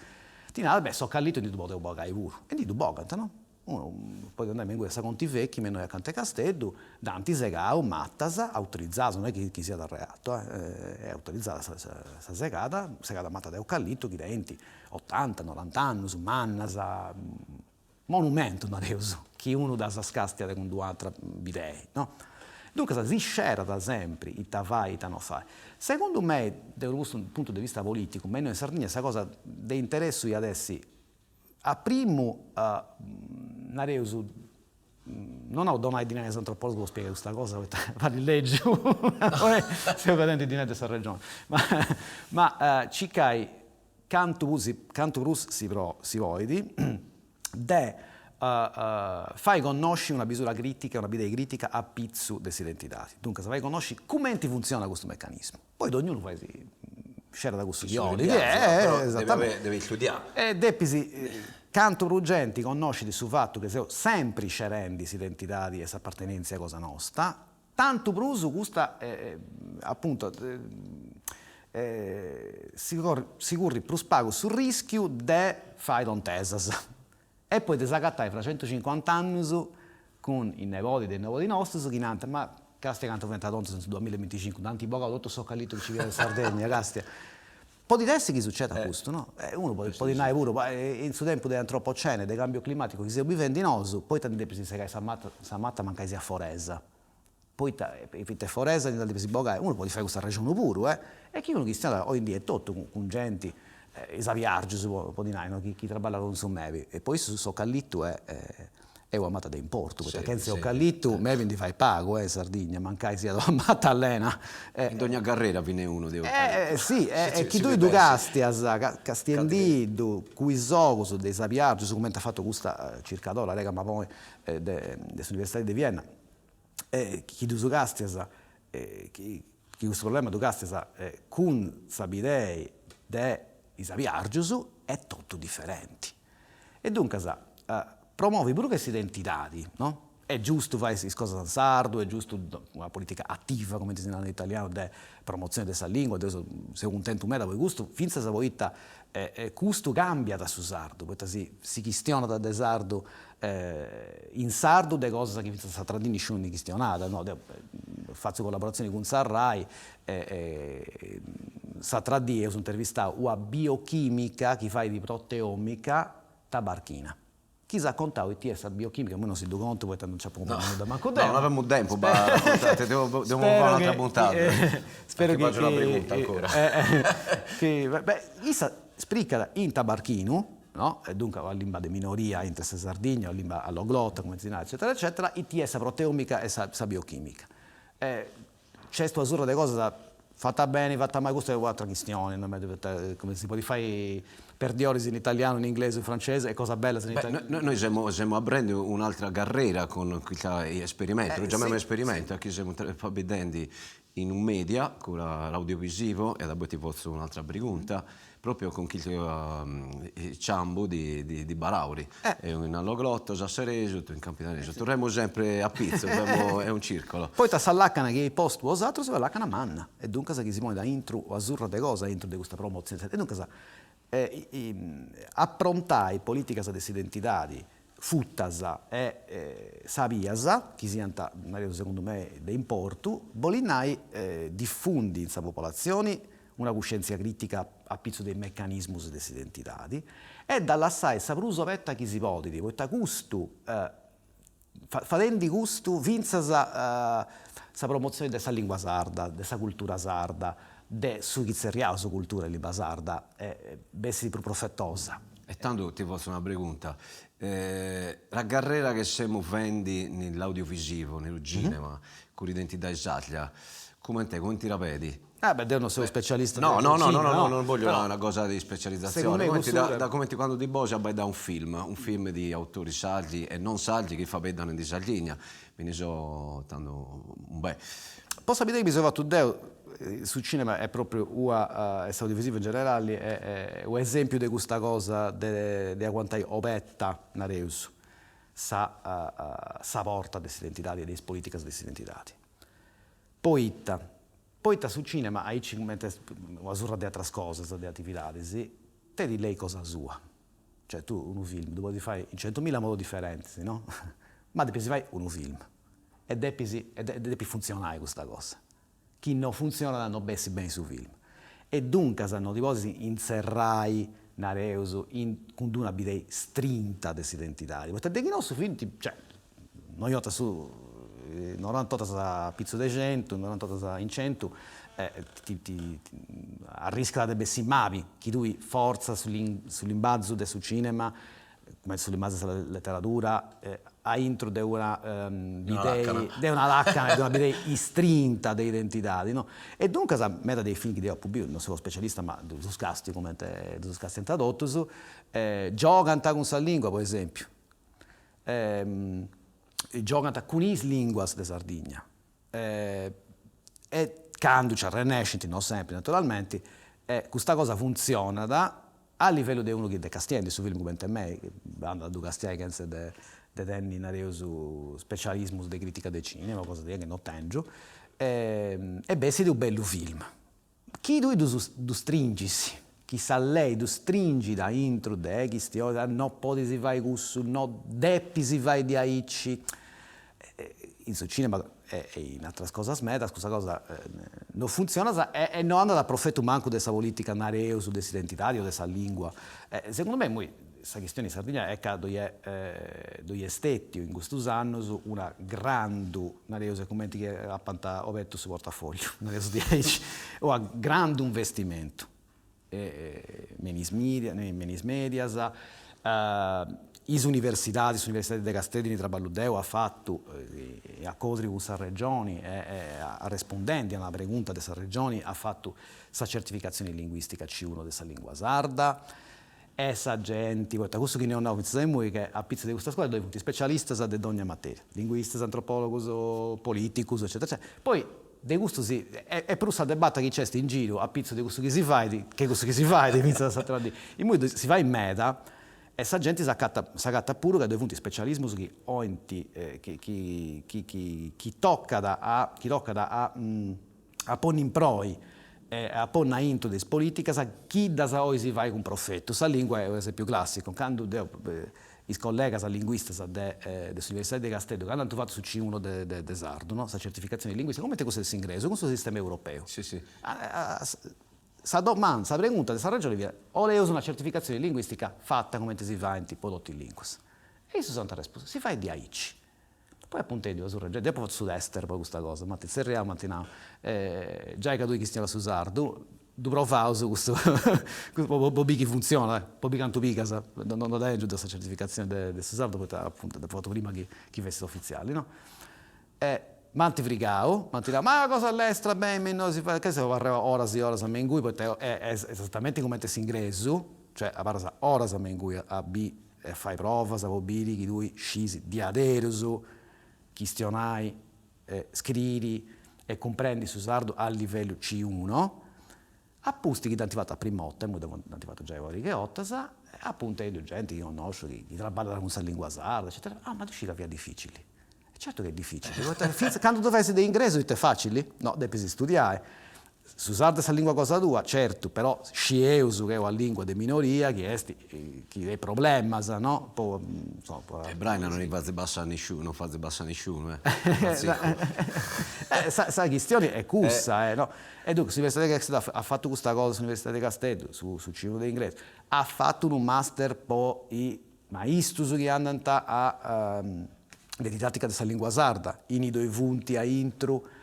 ti narat, beh, s'ocallitu ndi ddu podeus bogai puru. E ndi ddu bogant, no? Unu podit andai me inguni a sa Contivecchi, me innoi acanta 'e Casteddu, nd'ant segau matas autorizadas, no est chi siat reatu, est autorizada sa sa segada, segada mata de eucallitu chi tenint otanta, norant'annus, mannas, monumentus nareus, chi unu ddas càstiat cun d'una atra bidei, no? Duncas si scerat sempri ita fai ita no fai. Segundu mei, de unu puntu de vista politicu, me innoi in Sardigna sa cosa de interessu iat essi a primu nareus No nau donai dinai a is antropologus po spiegai custa cosa poita parit lègiu, seu pedendi dinai de sa Regioni, ma ma circai cantu prus cantu prus si pro si podit de fai connosci una bisura critica, una bidei critica a pitzu de s'identidadi, duncas fai connosci cumenti funtzionat custu mecanismu. Poi dognunu fait scerat cussu chi 'olit, esatamenti, depis studiai. E depis, cantu prus genti connoscit su fatu chi seus sempri scerendi s'identidadi e s'apartenentzia cosa nosta, tantu prus custa apuntu si si currit prus pagu su rischiu de fai tontesas e poi de s'agatai fra centucincuant'annus cun is nebodis e is nebodis nostus chi nant ma castia cantu fiant tontus in su duamilla e binticincu, nd'ant bogau totu s'ocallitu chi nci fiat in Sardegna, castia. Podit essi chi sucedat custu, no? Unu podit nai puru, in su tempus de antropocene, de cambiu climaticu chi seus bivendi nosu, poita ndi depis segai sa mata, sa mata mancai siat foresa? Poita, poita est foresa ndi dda depis bogai? Unu podit fai custu arrexonu puru, eh! E chi unu chistionat oindì etotu cun genti, is abiargius po ddi nai, no, chi traballat cun su mebi, e po issus s'ocallitu est Est una mata de importu, poita chentza 'e ocallitu mebi ndi fait pagu eh in Sardigna, mancai siat una mata allena. In dogna carrera bi nd'est unu de ocallitu. Si, e chi tui ddu castias, castiendiddu cun is ogus de is abiargius, cumenti at fatu custa circadora Arega Maboni de s'Universidadi de Vienna, chi ddus castias, chi custu problema ddu castias cun sa bidei de is abiargius, est totu diferenti. E duncas, promovi prus che s'identidadi, no? Est giustu fai is cosas in sardu, est giustu una politica attiva, cumenti si narat in italianu, de promotzioni de sa lingua, deu seu cuntentu meda po custu, fintzas poita custu cambiat su sardu, poita si si chistionat de sardu in sardu de cosas chi fintzas a s'atra dì nisciunu ndi chistionat, no, deu fatzu collaboratzioni cun sa Rai e s'atra dì eus intervistau una biochimica chi fait proteomica tabarchina. Chi s'at contau ite est sa biochimica, immoi non si ddu contu poita non nci apu cumprendi nudda mancu deu. No, no avemu tempu po raccontai, devo fai un'atra puntada. Spero chi fagiu una pregunta ancora. Chi, beh, issa spricat in tabarchinu, no, e duncas una limba de minoria intre sa Sardigna, una limba alloglotta, cumenti si narat, eccetera eccetera, ite est sa proteomica e sa biochimica. Nc'est una surra de cosas fata beni, fata mali, custa est u'atra chistioni, cumenti si podit fai perdioris in italianu, in inglesu, in francesu e cosas bellas in italianu. Beh, noi semu semu aprendi un'altra carrera cun custa esperimentu, ddu giamamu esperimentu, chi semu faeddendi in un media, cun l'audiovisivo, e daboi ti fatzu un'altra pregunta, Propriu cun custu ciambu di di Barauri, in alloglotto sassaresu, tui in campidanesu, torremus sempri a pitzu, est un circolo. Poita sa lacana chi eis postu 'osatrus est una lacana manna e duncas chi si ponit aintru una surra de cosa aintru de custa promotzioni e duncas aprontai politicas de s'identidadi futas e sabias chi siant, nareus segundu mei, de importu, bolit nai difundi in sa popolatzioni una cuscièntzia crìtica a pitzu de is mecanismus de s'identidadi e dda lassai sa prus oberta chi si podit, poita custu, fadendi custu, fintzas sa promotzioni de sa lingua sarda, de sa cultura sarda, de su chi tzerriaus cultura in limba sarda, bessit prus profetosa. E tando ti fatzo una pregunta, la carrera che semus fendi nell'audiovisivo, nellu cinema, cun l'identidadi sarda, coment'est, comenti dda bidi? Ah beh deo non seu specialista de No, no, no, no, no, non voglio una cosa di specializzazione, comenti da comenti quando ti bosi a bidere un film, un film di autori sardi e non sardi chi faeddano di Sardigna, mi ne so tando, beh. Po sa bidea chi mi seu fatu deu, su cinema est propriu ua, e s'audiovisivu in generali, est u' esempiu de custa cosa de de aguantai oberta, nareus, sa sa porta de s'identidadi e de is politicas de s'identidadi. Poita Poita su cinema, aici cumenti est una surra de atras cosas, de atividadis, tenit lei cosa sua. Cioè tu unu film ddu podis fai in centumilla modus diferentis, no? Ma depis fai unu film e depis e depit funtzionai custa cosa. Chi no funtzionat no bessit beni su film. E duncas no ti podis intzerrai, nareus, in cun d'una bidei strinta de s'identidadi, poita de chi no su film ti, cioè, Noiotas su norantotas a pitzu de centu, norantotas in centu, ti ti arriscat de bessì mabi, chi tui fortzas su limbazu de su cinema, cumenti su limbazu de sa leteradura, aintru de una bidei, de una lacana, de una bidei istrinta de identidadi, no? E duncas meda de is film chi deu apu biu, non seu specialista ma ddus castiu cumenti ddus castiant totus, giogant cun sa lingua po esempiu giogant cun is linguas de Sardigna e candu nci arrennescint, no sempri naturalmenti, custa cosa funtzionat a livellu de unu chi est castiendi su film cumenti mei, chi andat a ddu castiai chentza de tenni, nareus, specialismus de critica de cinema o cosas diaici chi no tengiu, e bessit unu bellu film. Chi tui ddu stringis, chi sa lei ddu stringit aintru de chistionis, no podis fai cussu, no depis fai diaici, in su cinema e in ateras cosas medas custa cosa no funtzionat e no andat a profetu mancu de sa politica nareus de s'identidadi o de sa lingua. Segundu mei immoi Sa chistioni in Sardigna est ca ddoi est ddoi est stètiu in custus annus una grandu, nareus, est cumenti chi apant obertu su portafògliu, nareus diaici, una grandu investimentu me in is media, me in is medias, is universidadis, s'universidadi de Casteddu innui traballu deu at fatu, in acòdriu cun sa Regioni e arrespundendi a una pregunta de sa Regioni, at fatu sa certificatzioni linguistica C1 de sa lingua sarda, E sa genti, poita cussu chi nd'eus nau fintzas a immoi, che a pitzus de custas cosas ddoi funt specialistas de dogna materia, linguistas, antropologus, politicus, eccetera eccetera, poi de custu si, est prus sa debata chi nc'est in giru a pitzus de cussu chi si fait che cussu chi si fait fintzas a s'atera dì. Immoi si fait meda e sa genti s'acatat s'agatat puru ca ddoi funt specialismus chi 'olint chi chi chi chi tocat a chi tocat a a ponni in proi e a ponni aintru de is politicas chi ddas 'olis fai cun profetu. Sa lingua est un'esempiu classicu, candu deu, is collegas linguistas de de s'Universidadi de Casteddu, candu ant fatu su C1 de de de sardu, no, sa certificatzioni linguistica, cumenti cussa de s'ingresu, cun su sistema europeu. Si si. Sa domanda, sa pregunta de sa Regioni fiat, 'oleus una certificatzioni linguistica fata cumenti si faint po totu is linguas. E issus ant arrespustu, si fait diaici. Poi apu intendiu a su regenti, deu apu fatu su tester po custa cosa, m'ant tzerriau, m'ant nau, giai ca tui chistionas su sardu, ddu provaus custu po biri chi funtzionat, po biri cantu pigas, no dda tengiu deu sa certificatzioni de su sardu poita apuntu dd'apu fatu prima chi chi fessit ofitziali no. E m'ant frigau, m'ant nau, ma cosa lestra beni innoi si fait, che seu abarrau oras e oras me ingui poita est esatamenti cumenti s'ingresu, cioè abarras oras me ingui a biri e a fai provas po biri chi tui scis diaderus chistionai, scriri e cumprendi su sardu a livellu C1, a pustis chi dd'ant fatu a prima 'orta, imui dd'ant fatu giai una pariga 'e 'ortas, apu intendiu genti chi connosciu chi traballat cun sa lingua sarda eccetera, ah ma ddu scis ca fiat dificili, e certu chi est dificili, poita finzas candu ddu fais de ingresu ita est facili? No, depis studiai Su sardu est sa lingua cosa tua, certu, però scieus ca est una lingua de minoria chi est, chi tenit problemas, no, po, insoma, po. E Braina non fatzit passai a nisciunu, non fatzit passai a nisciunu, eh. Sa sa chistioni est cussa, eh, no. E duncas s'Universidadi de Casteddu at fatu custa cosa, s'Universidadi de Casteddu, su su C1 de ingresu, at fatu unu master po is maistus chi andant a de didattica de sa lingua sarda, innui ddoi funt aintru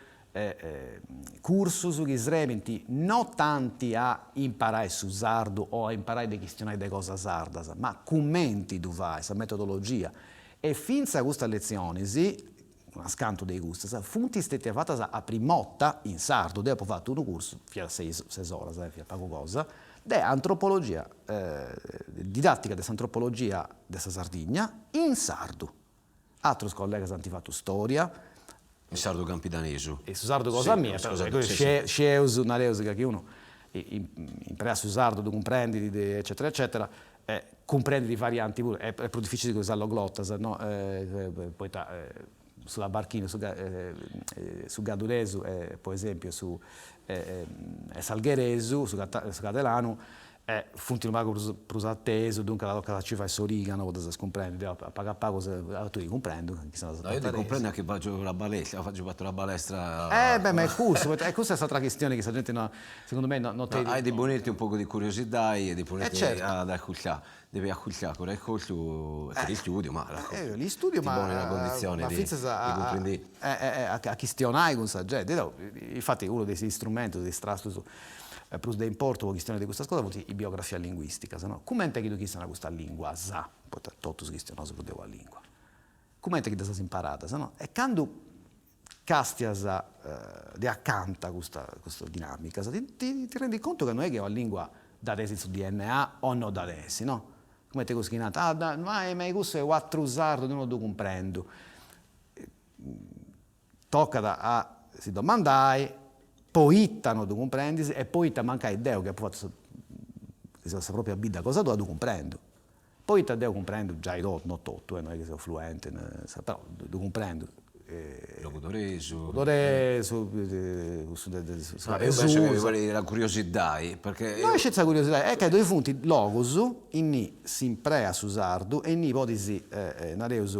cursus chi srebint no tanti a imparai su sardu o a imparai de chistionai de cosas sardas, ma cumenti ddu fai, sa metodologia. E fintzas custas letzionis, unas cantu de custas, funt stetias fatas a prima 'orta in sardu, deu apu fatu unu cursu, fiat ses ses oras, fiat pagu cosa, de antropologia, didattica de s'antropologia de sa Sardigna in sardu. Atrus collegas ant fatu storia. In sardu campidanesu. In su sardu cosa mia, però scieus, nareus ca chi unu impreat su sardu ddu cumprendit eccetera eccetera, cumprendit is varianti puru, est prus dificili cun is alloglotas no, poita su tabarchinu, su gadduresu po esempiu e s'algheresu, su cadelanu Funt unu pagu prus prus atesu, duncas tocat a ci fai s'origa no po ddas cumprendi, deu a pagu a pagu tui cumprendu chi sonas No, io ti cumprendo chi fagiu una palestra, fagiu fatu una palestra. Eh beh ma est cussu, poita e custa est s'atra chistioni chi sa genti no, segundu mei no no tenit. Hai di ponirti un pocu di curiosidadi e di ponirti ad ascultà, devi ascultà con ascoltu e ti studiu, ma li studiu ma ti poni una condizioni di cumprendi. A chistionai cun sa genti, deu infati unu de is istrumentus, de is trastus prus de importu po chistionai de custas cosas funt is biografias linguisticas, no, cumenti chi tui chistionas custa lingua sa, poita totus chistionaus prus de una lingua, cumenti chi ddas as imparadas, no, e candu castias de acanta custa custas dinamicas ti ti rendis contu ca no est chi una lingua dda tenis in su dna o no dda tenis, no, cumenti cussus chi nant, ah ma ma cussu est u' ateru sardu deu no ddu cumprendu Tocat a si domandai poita no ddu cumprendis e poita mancai deu chi apu fatu sa sa propria bidda cosa tua ddu cumprendu. Poita deu cumprendu giai totu, no totu, no est chi seu fluenti, però ddu cumprendu. Logudoresu. Logudoresu, cussu de su cabesusu. La curiosidai, perché. No est sceti sa curiosidai, est ca ddoi funt logus innì s'impreat su sardu e innì podis, nareus,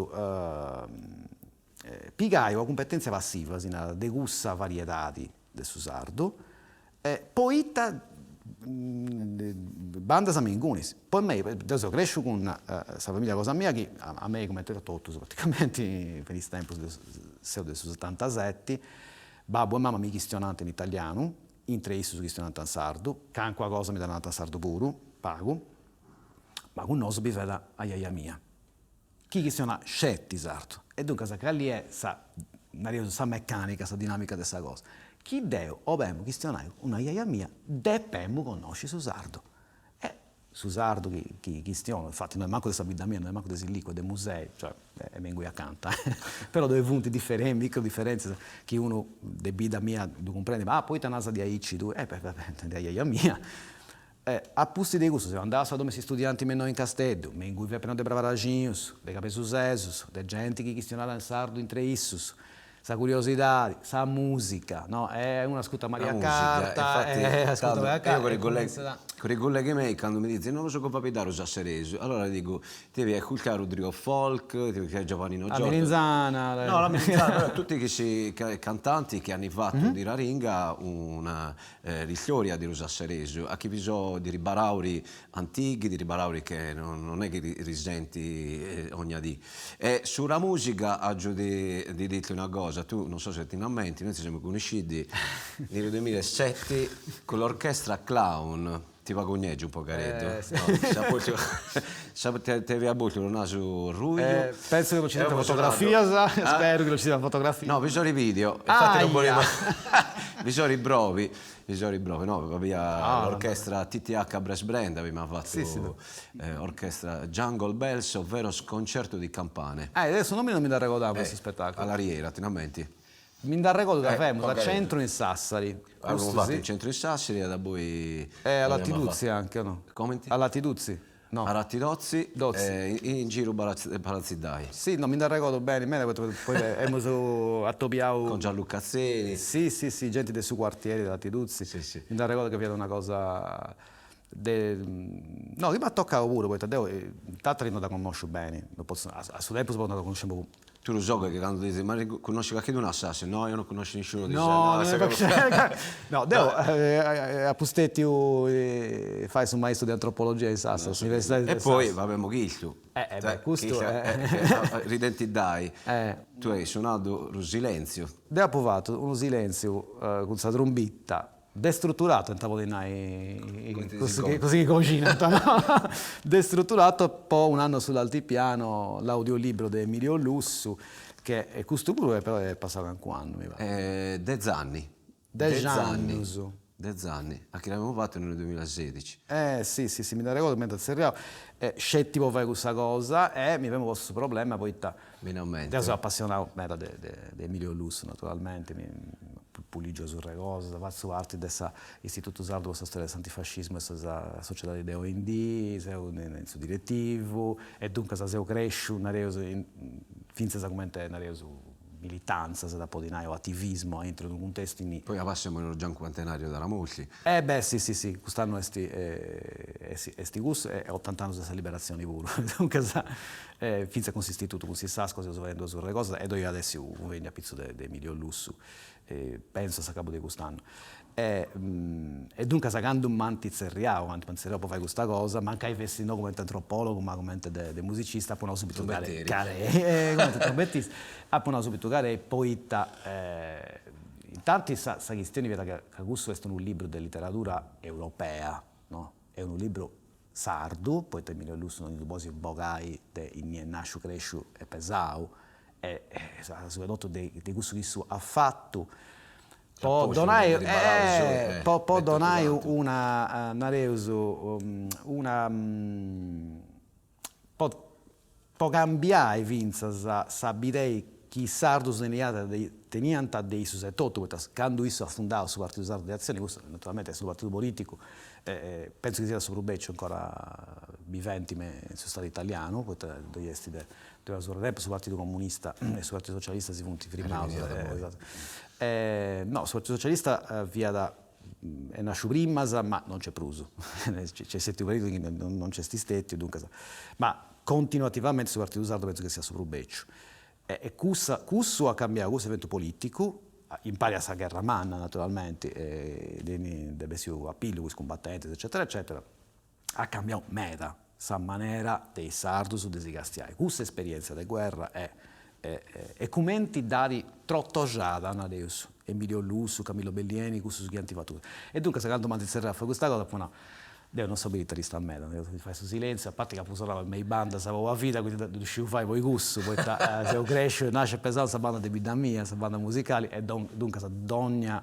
pigai una cumpetèntzia passiva, si narat, de cussa variedadi de su sardu, poita bandas me ingunis. Po mei, deu seu cresciu cun sa familia cosa mia chi a mei cumenti a totus praticamenti in is tempus de seu de su setantaseti, babbu e mama mi chistionant in italianu, intre issus chistionant in sardu, calincuna cosa mi dda narant in sardu puru, pagu, ma cun nosu biviat ajaja mia chi chistionat sceti sardu. E duncas cali est sa, nareus, sa meccanica, sa dinamica de sa cosa? Chi deu 'obemu chistionai cun ajaja mia depemu connosci su sardu. E su sardu chi chi chistionu, infati no est mancu de sa bidda mia, no est mancu de Sillicu, est de Musei, cioè est me ingui acanta, però ddoi funt differen micro differentzias chi unu de bidda mia ddu cumprendit, ma ah poita nas diaici tui, eh de ajaja mia E a pustis de cussu seu andau a sa domu 'e s'istudianti me innoi in Casteddu, me ingui fiat prenu de bravaraxinus, de cabesusesus, de genti chi chistionat in sardu intre issus. Sa curiosidadi, sa musica, no? E unu ascurtat Maria Carta, e ascurtat Maria Carta e cumintzat. Cun i colleghi mei candu mi dizint, non lo so come faveddare u sassaresu, allora dicu, ti devi ascurtare u trio folk, ti devi ascurtare Giovannino Giorgio. La Melinzana. No, la Melinzana, però tutti cussi cantanti chi ant fatu de sa ringa una istoria de su sassaresu, a chi bi so de is parauli antighi, de is parauli che non est chi ddis senti ogna dì. E sulla musica agiu de de dirti una cosa, tu non so se ti nd'ammenti, nois si semus connoscidi nel duemilaseti cun l'orchestra Clown, ti pagu un pogareddu, no, ti fia postu unu nasu ruju. Penso che non ci siant fotografias, spero chi non ci siant fotografias. No, bi sono i video, infatti non volevo, bi sono i provi Mi so riprovi, no, fiat l'orchestra TTH Brass Band, avimus fatu orchestra Jungle Bells, ovvero sconcerto di campane. Eh, adesso non mi non mi nd'arregodavo de su spettaculu. A L'Ariera, ti nd'ammenti? Mi nd'arregodu ca femus a centru in Sassari. Avimus fatu in centru in Sassari e daboi. E alla Tiduzzi anche o no? Comenti? Alla Tiduzzi. No. A Ratidozzi in giru Palatziddai. Si, no mi nd'arregodo beni meda poita poi emus atobiau. Con Gianluca Atzeni. Si, si, si, genti de su quartieri de Ratiduzzi. Si, si. Mi nd'arregodo ca fiat una cosa de no, chi m'at tocau puru, poita deu Tatari no dda connosciu beni, no potzu, a su tempus poi no dda connoscemu Tu lu so che cando dici, ma connosci qualcheduno a Sassari? No, io non conosco nessuno di No, no, deu apu stetiu fai su maistu de antropologia in Sassari, a s'universidadi de Sassari. E poi v'abbiamo chistu. Eh beh, custu Ridentidai. Tu hai sonadu unu silentziu. Deu apu fatu unu silentziu cun sa trumbitta Destrutturato ant a podi nai così chi coxinant, no? Destrutturato po Un anno sull'altipiano, l'audiolibro de Emilio Lussu, che e custu puru però est passau calincunu annu mi parit. Dex'anni. Dex'annus. Dex'anni, a chi l'avimu fatu nel duemilasedici. Eh si si si mi nd'arregodu m'iant tzerriau sceti po fai cussa cosa e mi femu postu su problema poita Mi nd'ammento. Deu seu apassionau meda de de Emilio Lussu naturalmenti, mi apu ligiu is cosas, fatzu parti de sa Istitutu Sardu po sa Storia de s'Antifascismu e sa Sociedadi de oindì, seu in su diretivu e duncas seu cresciu, nareus, fintzas cumenti nareus militanza, s'at a podi nai, o ativismu aintru de unu cuntestu innì. Poi a semus in unu giancuantenariu de sa morti. Eh beh si si si, cust'annu est est cussu e otant'annus de sa liberatzioni puru, duncas fintzas cun s'istitutu, cun s'ISASCO seus fadendu una surra de cosas e ddoi at essi unu cunvegnu apitzus de Emilio Lussu, pensu a s'acabu de cust'annu. E e duncas candu m'ant tzerriau, candu m'ant tzerriau po fai custa cosa, mancai fessit no cumenti antropologu ma cumenti de musicista, apu nau subitu carei, cumenti trumbettista, apu nau subitu carei poita intanti sa sa chistioni fiat ca ca cussu est unu libru de literadura europea, no, est unu libru sardu, poita Emilio Lussu non ndi ddu podis bogai de innui est nasciu, cresciu e pesau, e subra totu de de cussu chi issu at fatu po donai po po donai una nareus una po po cambiai fintzas sa bidei chi is sardus teniant teniant de issus etotu, poita candu issu at fundau su Partidu Sardu de Atzioni, cussu naturalmenti est unu partidu politicu, pentzu chi siat su prus beciu ancora biventi me in su stadu italianu, poita ddoi est de una surra de tempus su Partidu Comunista e su Partidu Socialista si funt frimaus. No, su Partidu Socialista fiat est nasciu primas ma non nc'est prus, nc'est stetiu unu periodu chi non nc'est stetiu, duncas, ma continuativamenti su Partidu Sardu pentzu chi siat su prus beciu E cussa, cussu at cambiau, cussu eventu politicu, impari a sa gherra manna naturalmenti, de nd'est bessiu a pillu cun is cumbatentis eccetera eccetera, at cambiau meda sa manera de is sardus de si castiai. Cussa esperientzia de guerra e e cumenti dd'at trotoxada, nareus, Emilio Lussu, Camillo Bellieni, cussus chi ant fatu. E duncas candu m'ant tzerriau a fai custa cosa apu nau, Deu non seu militarista meda, deu fai su silentziu, a parti ca apu sonau me is bandas po una vida, quindi ddu sciu fai po cussu, poita seu cresciu e nasciu e pesau in sa banda de bidda mia, sa banda musicali, e duncas dogna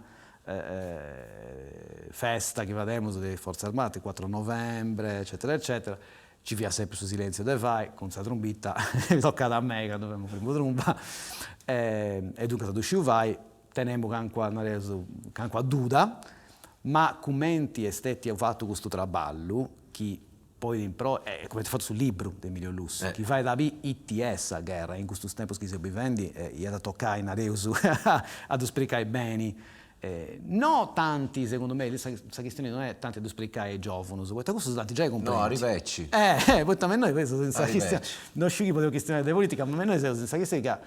festa chi fademus de is Forze Armate, il quattro novembre, eccetera eccetera, nci fiat sempri su silentziu de fai, cun sa trumbitta, tocat a mei candu femu primu trumba, e duncas ddu sciu fai, Tenemu calincuna, nareus, calincuna duda, ma cumenti est stetiu fatu custu traballu, chi Poi però, e cumenti at fatu su libru de Emilio Lussu, chi fait a biri iti est sa gherra, in custus tempus chi seus bivendi iat a tocai, nareus, a ddu spricai beni. No tanti, segundu mei, sa chistioni no est tanti a ddu spricai a is giovunus, poita cussus dd'ant giai cumprendiu. No, arrivecci. Poita me innoi seus in sa chistioni, no sciu chi podeus chistionai de politica, ma me innoi seus in sa chistioni ca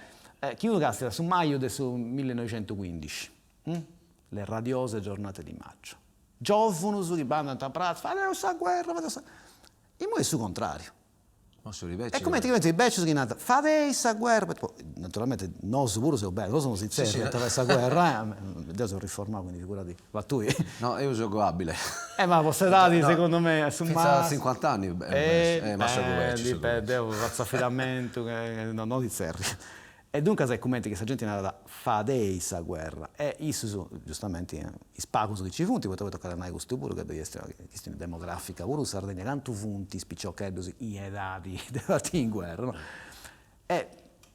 chi unu castiat su maju de su millinoixentucuindixi, le radiose giornate di maggio, Giòvunus chi bandant a pratza, fadeus sa guerra, fadeus sa. Imoi est su contràriu. Ma su ribecci. E cumenti cumenti is bècius chi nant, fadeis sa guerra, poi naturalmente nosu puru seus bècius, nosu non si tzerriant a fai sa guerra, deu seu riformau quindi figurati, ma tui. No, eo so abile. Eh ma po s'edadi segundu mei a su massimu. Finzas a cincuant'anni, ma so bèciu. Deu fatzu afidamentu, no si tzerriat. E duncas est cumenti chi sa genti narat fadei sa guerra e issus, giustamenti, is pagus chi ci funt, poita poi tocat a nai custu puru ca ddoi est una chistioni demografica puru in Sardegna, cantu funt is piciocheddus in edadi de partiri in guerra, no? E.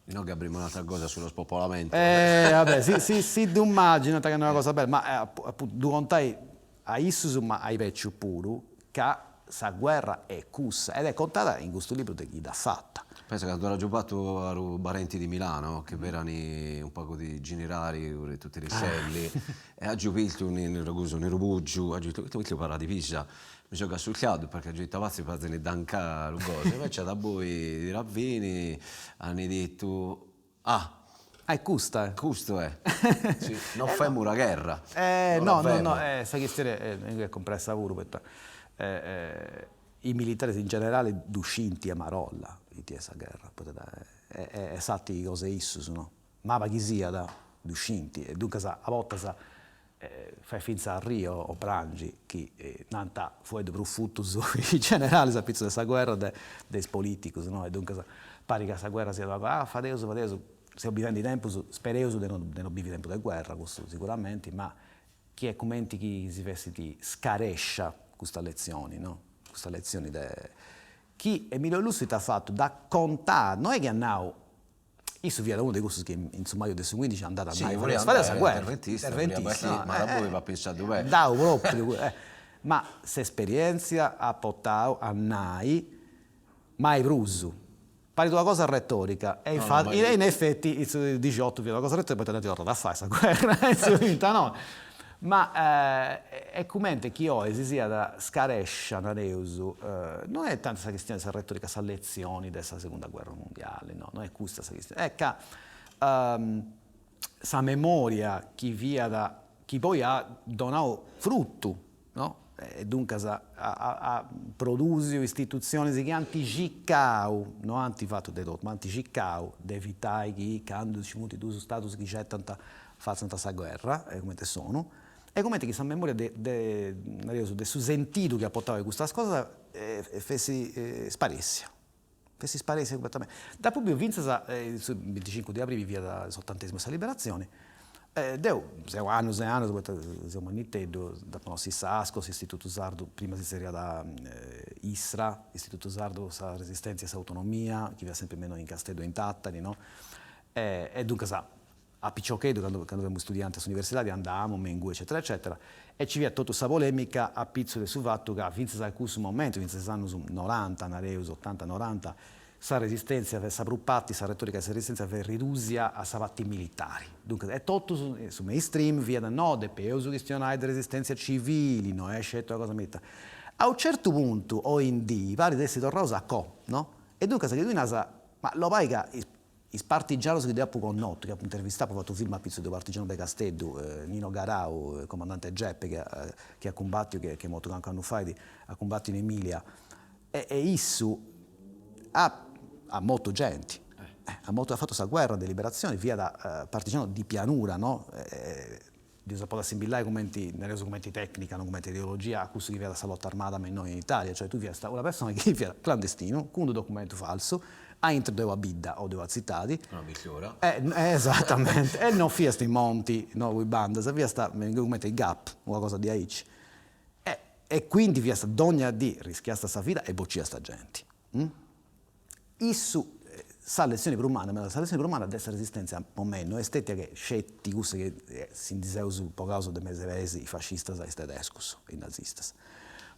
Inoghe abrimu un'atra cosa sullo spopolamento. E va bè, si si si ddu immaginant ca no est una cosa bella, ma apuntu ddu contai a issus ma a is becius puru ca sa guerra est cussa ed est contada in custu libru de chi dd'at fata. Pensa ca ddu agiu fatu a unu parenti di Milano chi b'erant un pagu di ginirali tutti riscelli e agiu bistu unu ragusu unu rubuggiu agiu ditu ite para divisa mi so assuciadu perché agiu ditu avatzi fatzini tancà lu cosa invece daboi di ravvini an ditu ah Ah est custa eh. Custu est. Si, no femu una gherra. No no no, sa chistioni est cumpressa puru poita is militaris in generali ddu scint a marolla iti est sa gherra, poita est s'arti cosa 'e issus no, maba chi siat ddu scint e duncas a bortas fait fintzas arri o prangi chi nant fueddus prus futus is generalis apitzus de sa guerra de is politicus no e duncas parit ca sa guerra siat una cosa ah fadeus fadeus seus bivendi tempus spereus de no de no bivi tempus de guerra cussu siguramenti ma chi est cumenti chi si fessit scarescia custa letzioni no custa letzioni de chi Emilio Lussu ita at fatu dd'at contat no est chi at nau Issu fiat unu de cussus chi in su maju de su cuindixi andat a nai, fadeus sa guerra, interventista, ma daboi b'at pensadu beni. Dau propriu, ma s'esperientzia at portau a nai mai prus. Parit una cosa retorica e infati, e in effetti in su dixiotu fiat una cosa retorica poita dd'ant torrada a fai sa guerra in su trintanoi. Ma est cumenti chi oi si siat scarescia, nareus, non est tanti sa chistioni de sa retorica, sa letzioni de sa segunda guerra mundiali, no, no est custa sa chistioni, est ca sa memoria chi fiat, chi poi at donau frutu, no, e duncas at produsiu istitutzionis chi ant circau, no ant fatu de totu, ma ant circau de evitai chi candu nci funt dus stadus chi certant fatzant sa guerra, cumenti s'ONU, e cumenti chi sa memoria de de nareus de su sentidu chi at portau a custas cosas fessit sparessia, fessit sparessia cumpletamenti. Dd'apu biu fintzas in su binticincu de abrili fiat s'otantesimu de sa liberatzioni, deu seu annus e annus, poita seu manniteddu, dd'apu nau s'ISASCO, s'Istitutu Sardu, prima si zerriat ISRA, Istitutu Sardu po sa Resistenzia e s'Autonomia, chi fiat sempri me innoi in Casteddu e in Tatari, no, e duncas A piciocheddu, candu candu femu studianti a s'universidadi, andamu me ingui eccetera eccetera, e ci fiat totu sa polemica a pitzu de su fatu ca fintzas a cussu momentu, fintzas a is annus noranta, nareus, otanta noranta, sa resistenzia fiat sa prus parti, sa retorica de sa resistenzia fiat ridusia a sa parti militari. Duncas, e totu su su mainstream fiat no, depeus chistionai de resistenzia civili, no est sceti una cosa militari. A u' certu puntu, oindì, parit essi torraus a cò, no? E duncas chi tui nas, ma lobai ca is Is partigianus chi deu apu connotu, chi apu intervistau, apu fatu film apitzus de unu partigianu de Casteddu, Nino Garau, comandante Geppe, chi chi at cumbatiu, chi est mortu cancu annu fait, at cumbatiu in Emilia, e issu at at mortu genti, at mortu at fatu sa guerra de liberatzioni, fiat partigianu di pianura, no, ddus podi assimbilai cumenti, nareus cumenti tecnica, no cumenti ideologia, a cussu chi fiat sa lotta armada me innoi in Italia, cioè tui fiast una persona chi fiat clandestinu, cun unu documentu falsu, aintru de una bidda o de una tzitadi. Una bisciora. Esatamenti, e no fiast in monti, no cun is bandas, fiast cumenti is GAP, una cosa diaici. E quindi fiast dogna dì rischiast sa vida e bociast genti. Issu, sa letzioni prus manna, ma sa letzioni prus manna de sa Resistèntzia po mei no est stètia che sceti cussa chi si ndi seus bogaus de mesu 'e peis is fascistas e is tedescus, is nazistas.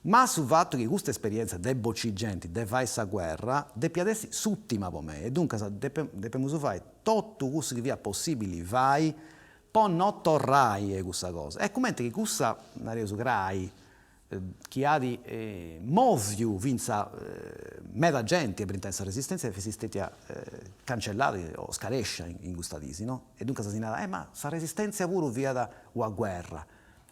Ma su fatu chi custa esperienza de bocì genti, de fai sa guerra, depiat essi s'ùtima po mei e duncas depemus fai totu cussu chi fiat possibili fai po no torrai a cussa cosa. E cumenti chi cussa, nareus, crai chi at mòviu fintzas meda genti a brintai in sa Resistèntzia fessit stètia cancellada o scarèscia in custa tisi, no? E duncas si narat, eh ma sa Resistèntzia puru fiat una guerra.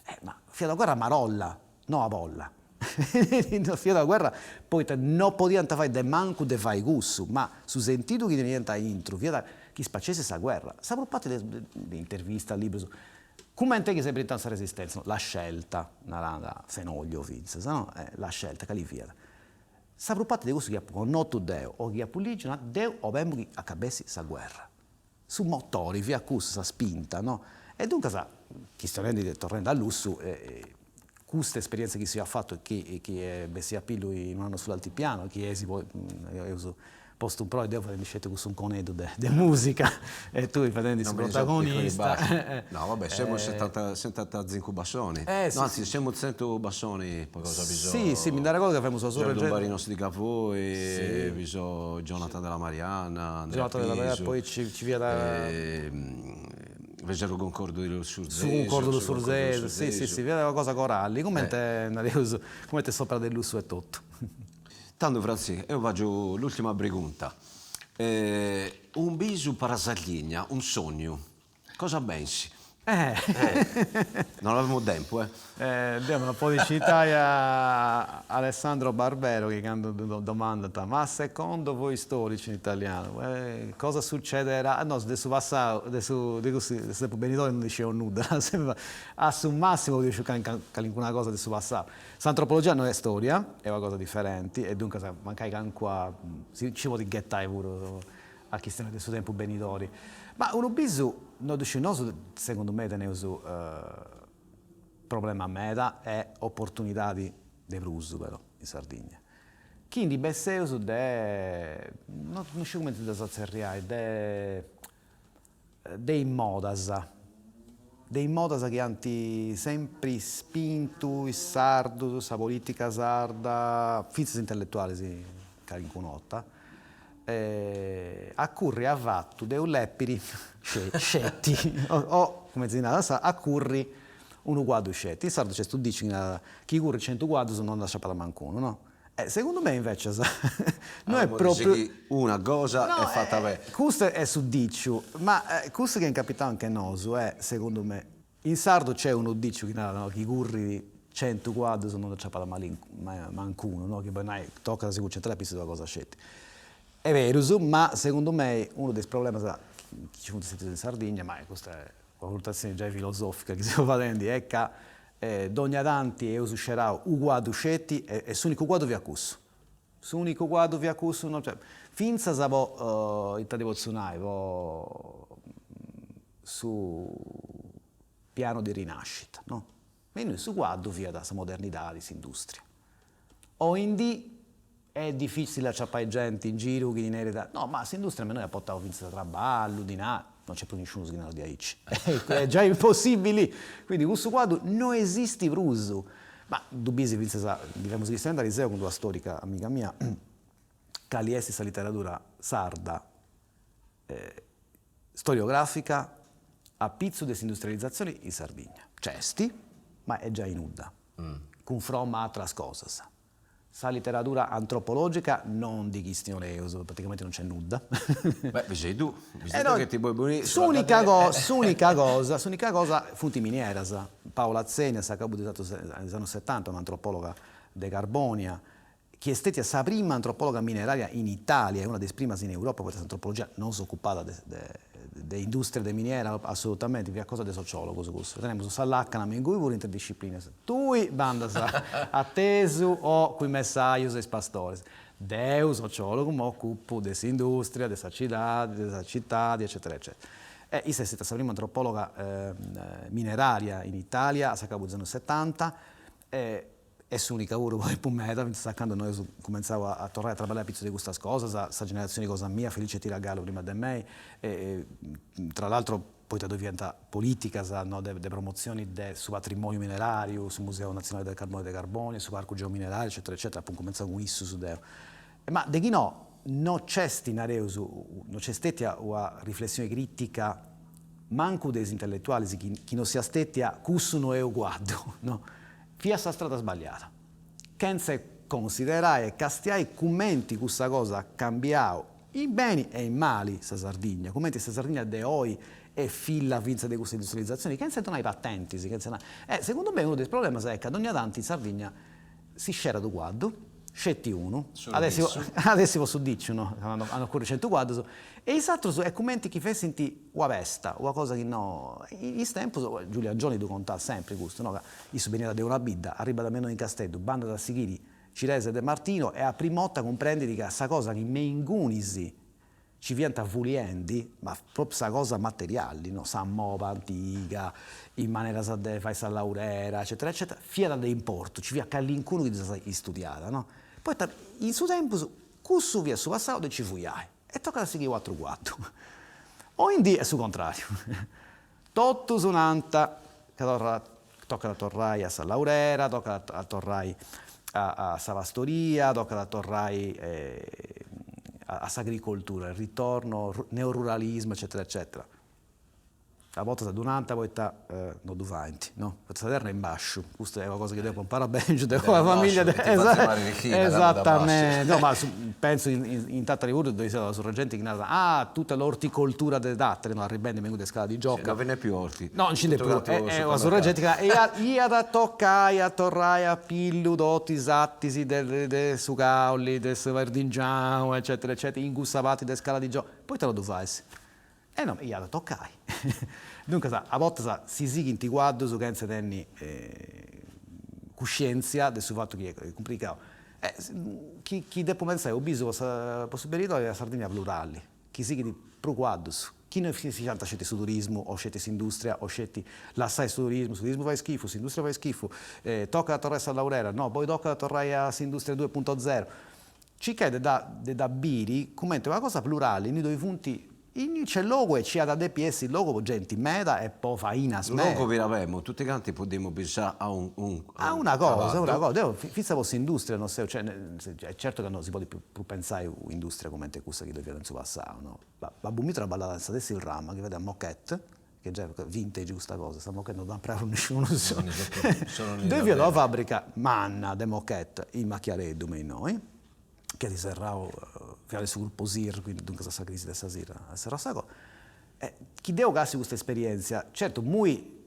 Eh ma fiat una guerra marolla, no a bolla. Fiat una guerra poita no podiant fai de mancu de fai cussu, ma su sentidu chi teniant aintru fiat chi spacessit sa guerra. Sa prus parti de intervistas, librus, Cumenti chi s'est brintau in sa Resistèntzia, no, la scelta, naràt Fenoglio fintzas, no, la scelta, cali fiat? Sa prus parti de cussu chi apu connotu deu o chi apu lìgiu, narat, deu 'olemu chi acabessit sa guerra. Su motori fiat cussu, sa spinta, no? E duncas, chistionendi de, torrendi a Lussu, custa esperienza chi s'ia fatu e chi chi est bessia a pillu in Un anno sull'altipiano, chi eis poi eus postu in proi, deu fadendi sceti cussu unconeddu de de musica e tui fadendi su protagonista. No va bè, semus setantacincu bassoni, no anzi semus centu bassoni po cosa bi so. Si si, mi nd'arregordu ca femus sa surra Giorgio Barinos di Gavoi, bi so Jonathan Della Marianna, Andrea Pisu, poi ci fiat Fiat su cuncordu de Lussurzesu. Su cuncordu lussurzesu, si si si, fiat una cosa corali, cumenti nareus, cumenti s'opera de Lussu etotu. Tando Frantzì, eo fagio l'ultima pregunta. Un bisu per la Sardigna, un sognu, cosa pensi? Eh. Non avemu tempu, eh. Deu mi podi citai a Alessandro Barbero chi candu ddu domandant, ma secondo voi storici in italianu, cosa succederà, no de su passau, de su de cussu de su tempus benidori non ndi scieus nudda, a su massimu podius sciucai calincuna cosa de su passau. S'antropologia no est storia, est una cosa diferenti e duncas mancai calincuna si nci podit ghetai puru a chistionai de su tempus benidori. Ma unu bisu no ddu sciu, nosu segundu mei teneus Problema meda e oportunidadi de prus però in Sardigna. Chi ndi besseus de, no sciu cumenti ddas tzerriai, de de is modas, de is modas chi ant sempri spintu is sardus, sa politica sarda, fintzas intelletualis calincuna 'orta, a curri avatu de unu lèpiri sceti, o cumenti si narat in sardu, a curri unu cuaddu sceti. In sardu nc'est unu diciu chi narat, chi currit centu cuaddus non nd'aciapat mancunu, no? E segundu mei invecias no est propriu. Una cosa est fata beni. Custu est su diciu, ma cussu chi est incapitau anche nosu est, segundu mei, in sardu nc'est unu diciu chi narat, no, chi currit centu cuaddus non nd'aciapat mancunu, no, chi bolit nai tocat a si cuncentrai apitzus de una cosa sceti. Est berus, ma segundu mei unu de is problemas chi nci funt stetius in Sardigna, ma custa est una valutatzioni giai filosofica chi seu fadendi, est ca dogna tanti eus scerau u' cuaddu sceti e s'unicu cuaddu fiat cussu. S'unicu cuaddu fiat cussu, no cioè, fintzas po, ita ti potzu nai, po su piano di rinascita, no? Ma innoi su cuaddu fiat sa modernidadi, s'industria. Oindì est dificili aciapai genti in giru chi ti nerit, no ma s'industria a innoi at portau fintzas traballu, dinai, non nc'est prus nisciunus chi narat diaici, est giai impossibili, quindi cussu cuaddu no esistit prus, ma ddu bisi fintzas, ndi femus chistionendi ariseu cun d'una storica amiga mia, cali est sa literadura sarda storiografica apitzus de s'industrializatzioni in Sardigna. Nc'est, ma est giai nudda, cunfromma a atras cosas. Sa literadura antropologica non ndi chistioneus, praticamenti non nc'est nudda. Beh, bi sei tu, bi sei tu che ti puoi pulire. S'unica cosa, s'unica cosa, s'unica cosa funt is minieras. Paola Atzeni a s'acabu de is annus setanta, un'antropologa de Carbonia, chi est stètia sa prima antropologa mineraria in Italia e una de is primas in Europa, poita s'antropologia non s'ocupat de de industria de miniera assolutamenti, fiat cosa de sociologus cussu, tenemus sa lacana me ingui puru intre disciplinas, tui bandas atesu o cun is messajus e is pastoris, deu sociologu m'ocupu de s'industria, de sa cidadi, de sa citadi eccetera eccetera. E issa est stètia sa prima antropologa mineraria in Italia a s'acabu de is annus setanta e Est s'unica puru po tempus meda, fintzas a candu no eus cumentzau a torrai a traballai apitzus de custas cosas, sa generatzioni cosa mia, Felice Tiragallo prima de mei, e tra l'altro. poita ddoi fiant polìticas no de de promotzioni de su patrimoniu minerariu, su Museu Natzionali del Carbone de Carbònia, su Parcu Geominerariu eccetera eccetera, apu incumentzau cun issus deu. Ma de chi no, no nc'est, nareus, no nc'est stetia una riflessioni critica mancu de is intelletualis chi chi no siat stetia cussu no est u cuaddu, no, fiat sa strada sballiada, chentza considerai e castiai cumenti cussa cosa at cambiau in beni e in mali sa Sardigna, cumenti sa Sardigna de oi est filla fintzas de custa industrializatzioni, chentza donai patentis, chentza nai. E segundu mei unu de is problemas est ca dogna tanti in Sardigna si scerat unu cuaddu, sceti unu, at essi at essi po su diciu no, a no curri centu cuaddus, e is atrus est cumenti chi fessint una pesta, una cosa chi no, in is tempus, Giulio Angioni ddu contat sempri custu no, ca issu beniat de una bidda, arribat me innoi in Casteddu, bandat a sighiri Ciresa e De Martino e a prima 'orta cumprendit ca sa cosa chi me ingunis ci fiant fuliendi, ma propriu sa cosa materiali, no, sa moba antiga, is maneras de fai sa laurera, eccetera eccetera, fiat de importu, ci fiat calincunu chi ddas istudiat, no, poita in su tempus cussu fiat su passau de nci fuiai e tocat a sighiri u' atru cuaddu. Oindì est su contrariu, totus nant ca torrat Tocat a torrai a sa laurera, tocat a torrai a sa pastoria, tocat a torrai a s'agricoltura, il ritorno, neoruralismo eccetera eccetera. A bortas ddu nant poita no ddu faint, no? Poita sa terra est in basciu, custa est una cosa chi deu apu imparau beni de una familia de Esatamenti, no ma pentzu in Tatari puru ddoi siat una surra 'e genti chi narat, ah tutta l'orticoltura de Tatari, no arribendi me de Scala di Gioca. No bi nd'est pius orti. No nci nd'est prus, e una surra 'e genti chi narat, iat a tocai a torrai a pillu totu is atis de de su cauli, de su perdingianu eccetera eccetera in cussa parti de Scala di Gioca, poita no ddu fais? E no, iat a tocai. Duncas a bortas si sighint cuaddus chentza tenni cuscientzia de su fatu chi est cumplicau. E chi chi depu pensai u' bisu po sa po su benidori est una Sardigna plurali, chi sighit prus cuaddus, chi no siant sceti su turismu o sceti s'industria o sceti lassai su turismu, su turismu fait schifu, s'industria fait schifu, tocat a torrai a sa laurera, no, poi tocat a torrai a s'industria due punto zero. Circai de dda de dda biri cumenti una cosa plurali innui ddoi funt, innui nc'est logu e nci at a depi essi logu po genti meda e po fainas meda. Logu bi nd'apemus, tutti canti podimus bisai a un A una cosa, una cosa, deu fintzas po s'industria no seu, cioè est certu ca no si podit prus pentzai un'industria cumenti cussa chi ddoi fiat in su passau, no. Babbu miu traballat in sa Tessilrama chi fadiat moquette Che giai vintage custa cosa, sa moquette no dd'at impreau nisciunus. Ddoi fiat una fabbrica manna de moquette in Macchiareddu me innoi, chi at serrau, fiat de su gruppo Sir, quindi duncas a sa crisi de sa Sir at serrau sa cosa. E chi deu càstiu custa esperientzia, certu immoi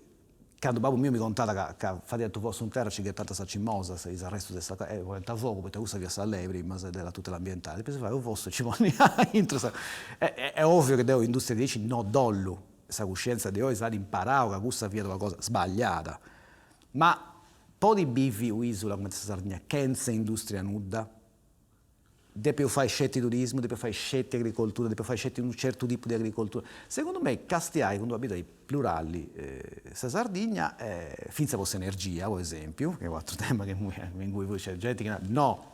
candu babbu miu mi contat ca ca fadiant u' fossu in terra ci ghetant sa cimosa, is arrestus de sa e poniant fogu, poita cussa fiat sa lei prima de la tutela ambientale, poi si fai u' fossu e ci poniant aintru sa Est ovviu chi deu industria diaici no dd'ollu, sa cuscienza de oi s'at imparau ca cussa fiat una cosa sbagliada, ma podit bivi u'isula cumenti sa Sardigna chentza industria nudda? Depeus fai sceti turismu, depeus fai sceti agricoltura, depeus fai sceti unu certu tipu de agricoltura? Segundu mei castiai cun d'una bidea plurali sa Sardigna, fintzas po s'energia po esempiu, chi est u' aturu tema chi inguni puru nc'est genti chi narat no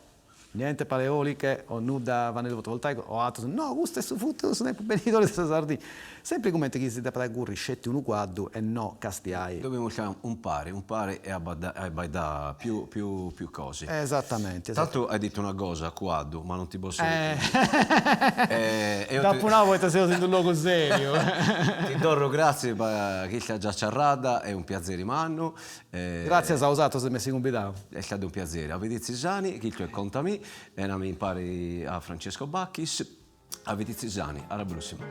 Niente paleoliche o nudda pannellu fotovoltaicu o atrus, no custu est su futuru, su tempus benidori de sa Sardigna. Sempri cumenti chi si depat curri sceti unu cuaddu e no castiai. Dovemus stare umpari, umpari e abbaidare più più più cose. Esatamenti. Tantu hai dittu una cosa, cuaddu, ma non ti posso Dd'apu nau poita seus in d'unu logu seriu. Ti torro gratzias po custa ciaciarrada, est un piatzeri mannu Gràtzias a 'osatrus de m'essi cumbidau. Est stadu un piatzeri. A viditzi sani, chistu est Contamì, e nami impari a Francesco Bacchis. A viditzi sani, a la prossima.